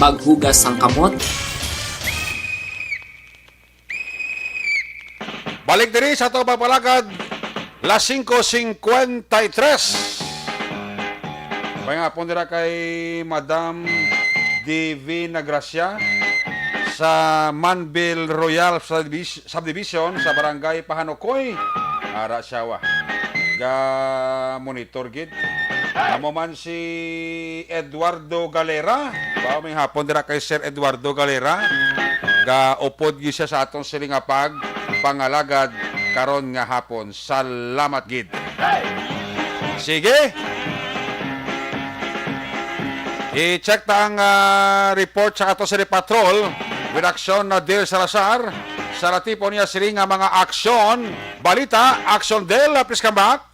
Maghugas sang kamot. Balik diri sa ato pagpalagad, las singko singkwenta y tres. May nga pon dira kay Madam Divina Gracia sa Manville Royal Subdivis-, Subdivision sa Barangay Pahanukoy, ara siya wa. Ga monitor gid. Amo man si Eduardo Galera. Wow, may hapon dira kay Sir Eduardo Galera. Gaupod gyud siya sa aton sini nga pagpangalagad karon nga hapon. Salamat gid. Sige. I-check ta ang, ah, report sa ato sini patrol with Action na Del Salazar. Sa natipon niya sini nga mga aksyon. Balita, Action Del, please come back.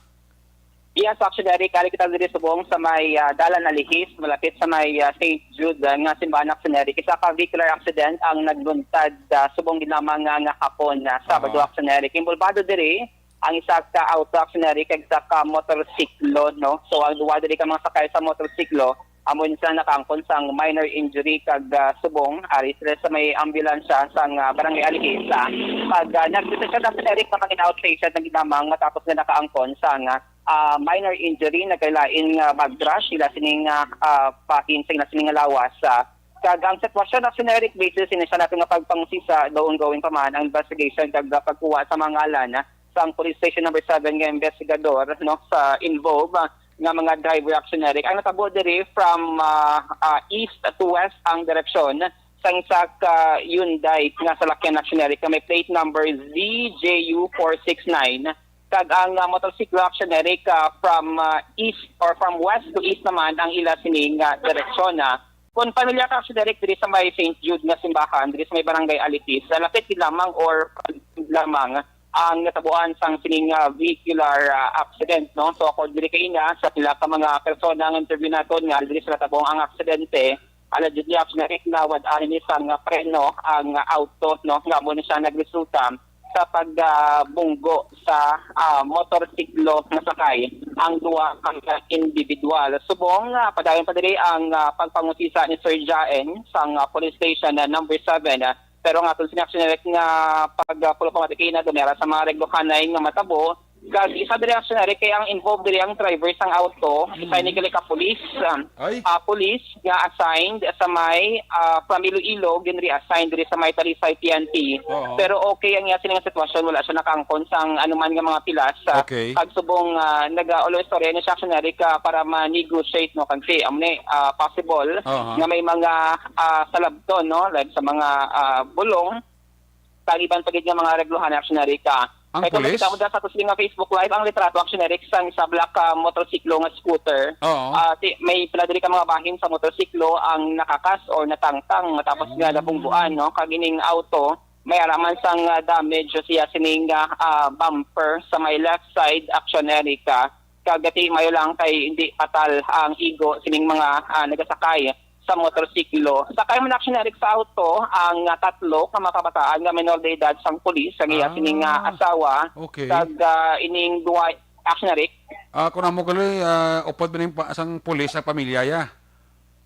Yes, Action Eric, ari kita diri subong sa may, ah, Dalan Alihis, malapit sa may, ah, Saint Jude, ah, nga simbahan, Action Eric. Isa ka vehicular accident ang nagluntad, ah, subong ginamang nga, nga hapon, ah, Sabado, Aha. Action Eric. Involbado diri ang isa ka auto, Action Eric, kag isa ka motorsiklo, no? So, ang duwa diri ka mga sakay sa motorsiklo, amo sila nakaangkon sang minor injury kag, ah, subong ari sila sa may ambulansya sang, ah, Barangay Alihis, ah. Pag, ah, nagdesisyon, Action Eric, na maging outpatient ang ginamang matapos nga nakaangkon sang, ah, ah, minor injury, nagkalain nga bag crash sila sining, ah, ah, bahin sa ila sining lawas. Ah, kag ang sitwasyon, actually, Eric, basis ini sa nato nga pagpangusisa, daw ongoing pa man ang investigation kag, ah, pagkuha sa mga ngalan, ah, sang Police Station Number Seven nga investigador, no, sa involved, ah, nga mga driver, actually, Eric. Ang natabo diri from, ah, ah, east to west ang direksyon sang isa ka Hyundai nga salakyan, actually, Eric, nga may plate number Z J U four six nine. Kag ang, ah, motorsiklo, actually, Eric, ah, from, ah, east or from west to east naman ang ila sining, ah, direksyon, ah. Kung familiar ka, actually, Eric, diri sa may Saint Jude nga simbahan, diri sa may barangay Alitis, sa lapit gid lamang or lamang ang natabuan sang sining, ah, vehicular, ah, accident, no? So, according diri kaina sa pila ka mga persona nga interview naton nga diri sa natabuang ang aksidente, allegedly, actually, Eric, nawad-an ini sang, ah, preno ang, ah, auto, no? Nga mo ni siya nagresulta sa pagbunggo sa, ah, motorsiklo nga sakay ang duha ka individual. Subong, ah, padayon pa diri ang, ah, pagpangusisa ni Sir Jaen sang, ah, Police Station, ah, Number Seven, ah, pero ang aton sini, actually, Eric, nga pag, ah, pulo pa mati kay na dumera sa mga reglohanay nga matabo, kag isa diri, actually, Eric, kay ang involved diri ang driver sang auto, isa ini gali ka pulis, ah, Ay, ah, pulis nga assigned sa may, ah, from Iloilo, ginreassign diri sa may Talisay P N P. Oo. Pero okay ang iya sining sitwasyon, wala siya nakaangkon sang anuman nga mga pilas. Ah, Okay. Kag subong, ah, naga-always story ni siya, actually, Eric, ah, para ma-negotiate, no, kag si, amo ni, ah, possible Aha. nga may mga, ah, salabton, no, like sa mga, ah, bulong, kag iban pa gid nga mga reglohan, actually, Eric, ah. Ang Kay kung pulis? makita mo dyan sa tusling nga Facebook Live, ang litrato, actually, Eric, sang isa black, ah, motorsiklo nga scooter. Oo. Ah, ti, may pila diri ka mga bahin sa motorsiklo ang nakakas or natangtang, tapos nga nabungguan, no? Kag ining auto, may araman sang, ah, damage siya sining, ah, ah, bumper sa may left side, actually, Eric, ah. Kag ti, mayo lang kay hindi patal ang igo sining mga, ah, nagasakay sa motorsiklo. Sakay man, actually, Eric, sa auto ang, ah, tatlo ka mga kabataan nga menor de edad sang pulis, ang iya Ah. sining, ah, asawa, Okay. kag, ah, ining duha, actually, Eric. Ah, kung amo gali, ah, upod man ning pa, sang pulis ang pamilya ya.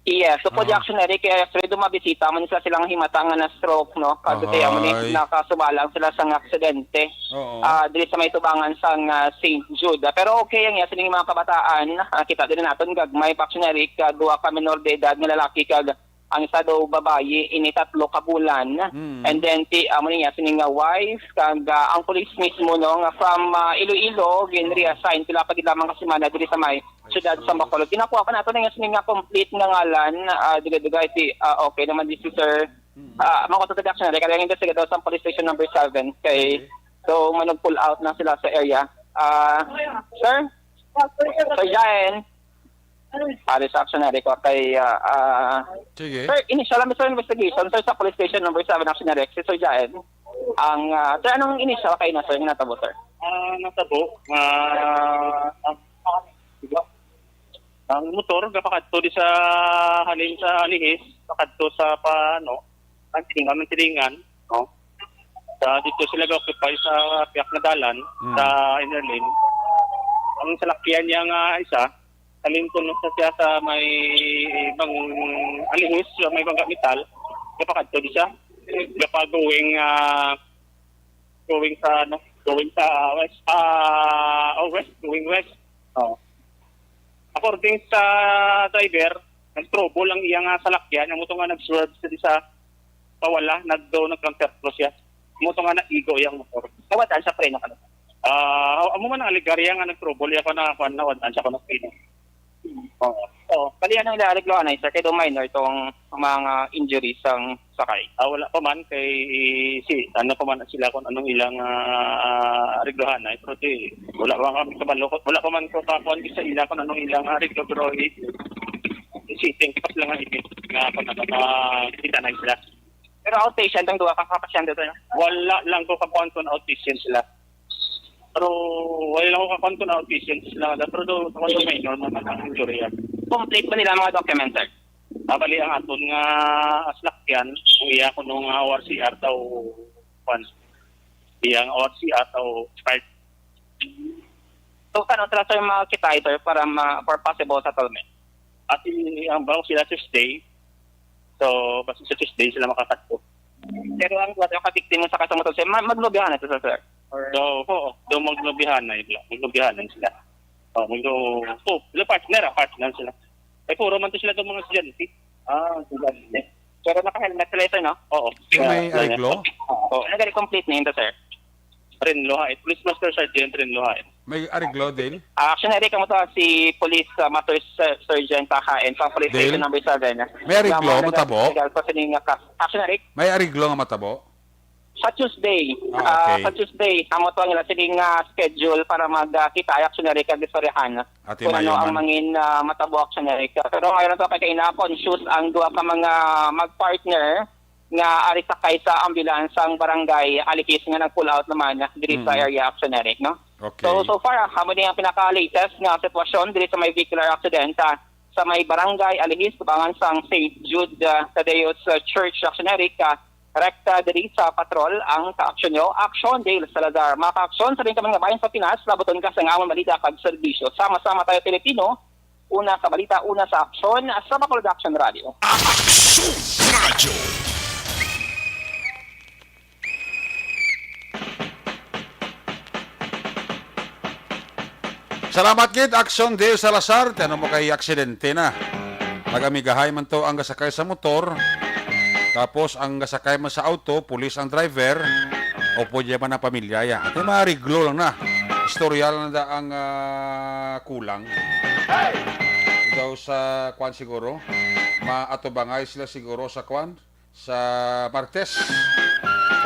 Yes, so pwede, Ah. actually, Eric, kay after dumabi si tama ni sa silang himata nga na-stroke, no? Kag ti, amo ni, Ahay. nakasubalang sila sa aksidente. Oo. Ah, diri sa may tubangan sang, ah, Saint Jude. Ah, pero okay ang iya sining mga kabataan. Ah, kita din naton gagmay pa, actually, Eric, ah, duha ka menor de edad nga lalaki kag ang isa daw babayi, ini tatlo ka bulan. Mm. And then ti, amo niya sining nga wife kag, ah, ang police mismo, no, nga from, ah, Iloilo, ginreassign pila pa gid lamang ka semana diri sa may siyudad sa Bacolod. Ginakuha pa nato na nga sining nga complete nga ngalan, ah, dugay-dugay ti, ah, okay naman di si sir. Ah, mga kontra, actually, Eric, ang investigador sa police station number seven kay, so, manag-pull out na sila sa area. Ah, sir? Sir Jaen? Paris, actually, Eric, kay, ah, ah, Sige. Sir, initial lang, sir, investigation, sir, sa police station number seven, actually, Eric, si Sir Jaen, ang, ah, sir, anong initial kayo na, sir, nga natabo, sir? Ah, natabo, ah, ang, ang motor gapakadto di sa halin sa Alihis, pakadto sa pa, ano, ang tilingan, ang tilingan, no? Sa dito sila ga-occupy sa piyak na dalan, Mm. sa inner lane. Ang salakyan niya nga isa, halin kuno sa siya sa may bang Alihis, sa may Bangga Metal, gapakadto di siya. Gapa-going, ah, going sa, ano, going sa west, ah, oh, west, going west. Oh. According sa driver, nag-trouble ang iyang, ah, salakyan, ang motor nga nag-swerve sa, sa pawala, nagdo, nag-counter flow siya. Motor nga naigo iyang motor. Nawad-an sa preno ka na. Ah, amo man ang alegar iya nga nag-trouble iya ko na, kuwan, nawad-an siya ko na preno. Oo. Oh, bali, anong ilarig lo anay, sir? Kay do minor tong mga injuries sang sakay. Ah, wala pa man kay si, ano pa man sila kung anong ilang, ah, areglohan ay, pero di, wala pa kami kabalo, wala pa man ko kakuan sa ila kung anong ilang areglo, pero i-, isipin, pas lang ang ipin nga kung ano, makita na sila. Pero outpatient ang duha ka, ka pasyente, sir? Wala lang ko kakuan kung outpatient sila. Pero wala lang ko kakuan kung outpatient sila. Pero do, kung do minor man ang injury yan. Complete ba nila mga documents, sir? Ah, bali ang aton nga salakyan, ang iya kuno nga O R C R daw, kwan, iyang O R C R daw expired. So, kano sila, sir, makakita, sir, para ma for possible settlement? At i-, ang bago sila Tuesday, so basta sa Tuesday sila makakadto. Pero ang duha ka victim sa kasang motor, sir, ma- maglubihan ito, sir, sir. So, oo, do maglubihanay, maglubihanay sila. Oh, medyo, oh, sila partner, ah, partner sila. Eh, puro man to sila itong mga estudyante. Ah, estudyante. Pero naka-helmet sila ito, no? Oo. So, may Yeah, ariglo? Oo. Ano gali complete name to, sir? Ren Luhain. Police Master Sergeant Ren Luhain. May ariglo, Dale? Ah, action area kamo to, si Police, ah, Master Ser-, Sergeant Tahain, sa Police Dale? Station number seven. May ariglo, Nga mga matabo? nagasigal pa sini nga kas-, action area? May ariglo nga matabo? Sa Tuesday, Ah, ah, okay. sa Tuesday, amo to ang ila sini nga schedule para magkita ay action area kag istoryahan Ate kung ano Mayo ang man. mangin, ah, matabo action area. Pero ngayon to kay kaina conscious ang duha ka mga mag-partner nga ari sakay sa ambulance ang barangay Alihis nga nag-pull out naman diri sa Mm. area action area, no? Okay. So, so far, ah, amo ni ang pinaka-latest nga sitwasyon diri sa may vehicular accident, ah, sa may barangay Alihis, tubangan sang Saint Jude, ah, Tadeo's, ah, Church action area, ah, rekta diri sa patrol ang ka-aksyon nyo. Aksyon, Dale Salazar. Mga ka-aksyon, sa rin kami nga bayan sa Pinas, labuton ka sa nga amon balita kag serbisyo. Sama-sama tayo, Pilipino. Una sa balita, una sa aksyon, sa Bacolod Action Radio. Aksyon Radio. Salamat gid, Aksyon Dale Salazar. Tiyan mo kay aksidente na. Nagamigahay man to ang gasakay sa motor. Tapos ang gasakay man sa auto, pulis ang driver. O pwede man ang pamilya ya. Ate, maariglo lang na. Istorya lang na ang, ah, kulang. Daw sa kwan siguro. Maatubangay sila siguro sa kwan. Sa Martes.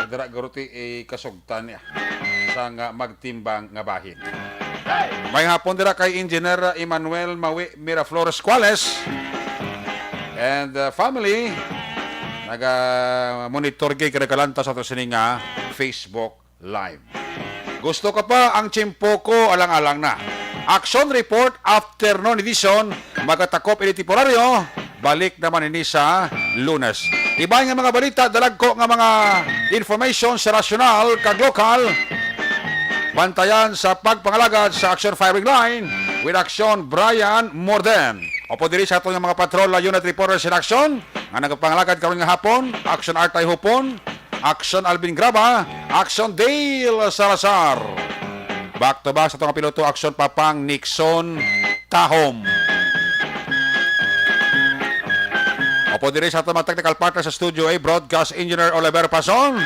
Dira garuti ikasugtan niya sa nga magtimbang nga bahin. May hapon dira kay Engineer Emmanuel Mawi Miraflores Cuales and, uh, family. Naga-monitor gid kay nagkalanta sa ato sini nga Facebook Live. Gusto ka pa ang tiyempo ko, alang-alang na. Action Report, afternoon edition, magatakop ini temporaryo. Balik naman ini sa Lunes. Iban nga mga balita, dalagko nga mga information sa nasyonal kag lokal. Bantayan sa pagpangalagad sa Action Firing Line with Action Brian Morden. Opo diri sa aton nga mga patrol, unit reporters in action nga nagapangalagad karon nga hapon, Action Artay Hupon, Action Alvin Graba, Action Dale Salazar. Back to back sa aton nga piloto, Action Papang Nixon Tahom. Opo diri sa aton mga technical partner sa Studio A, Broadcast Engineer Oliver Pason.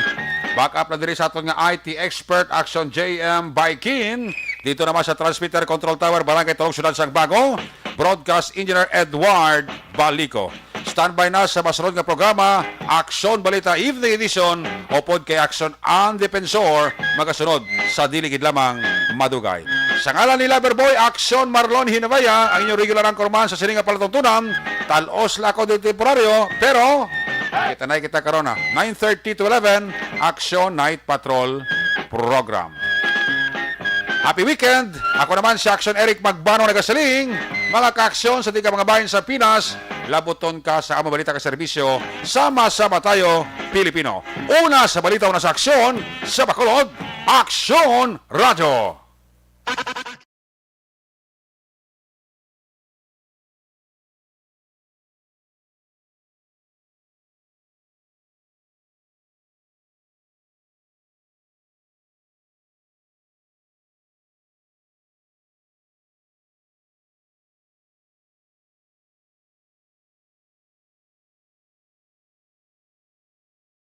Back up na diri sa aton nga I T expert, Action J M Baikin. Dito naman sa Transmitter Control Tower, Barangay Tulog, Siyudad sang Bago, Broadcast Engineer Edward Balico. Standby na sa masunod nga programa, Aksyon Balita Evening Edition, upod kay Aksyon ang Defensor, magasunod sa dili gid lamang madugay. Sa ngalan ni Lover Boy, Aksyon Marlon Hinabaya, ang inyong regular anchorman sa sining nga palatuntunan, talos la ako di temporaryo, pero kita na kita karon na nine thirty to eleven, Aksyon Night Patrol Program. Happy weekend! Ako naman si Aksyon Eric Magbano nagasiling, mga kaaksyon sa tika mga bahin sa Pinas, labuton ka sa among balita ka serbisyo, sama-sama tayo, Pilipino. Una sa balita, una sa aksyon, sa Bacolod, Aksyon Radyo.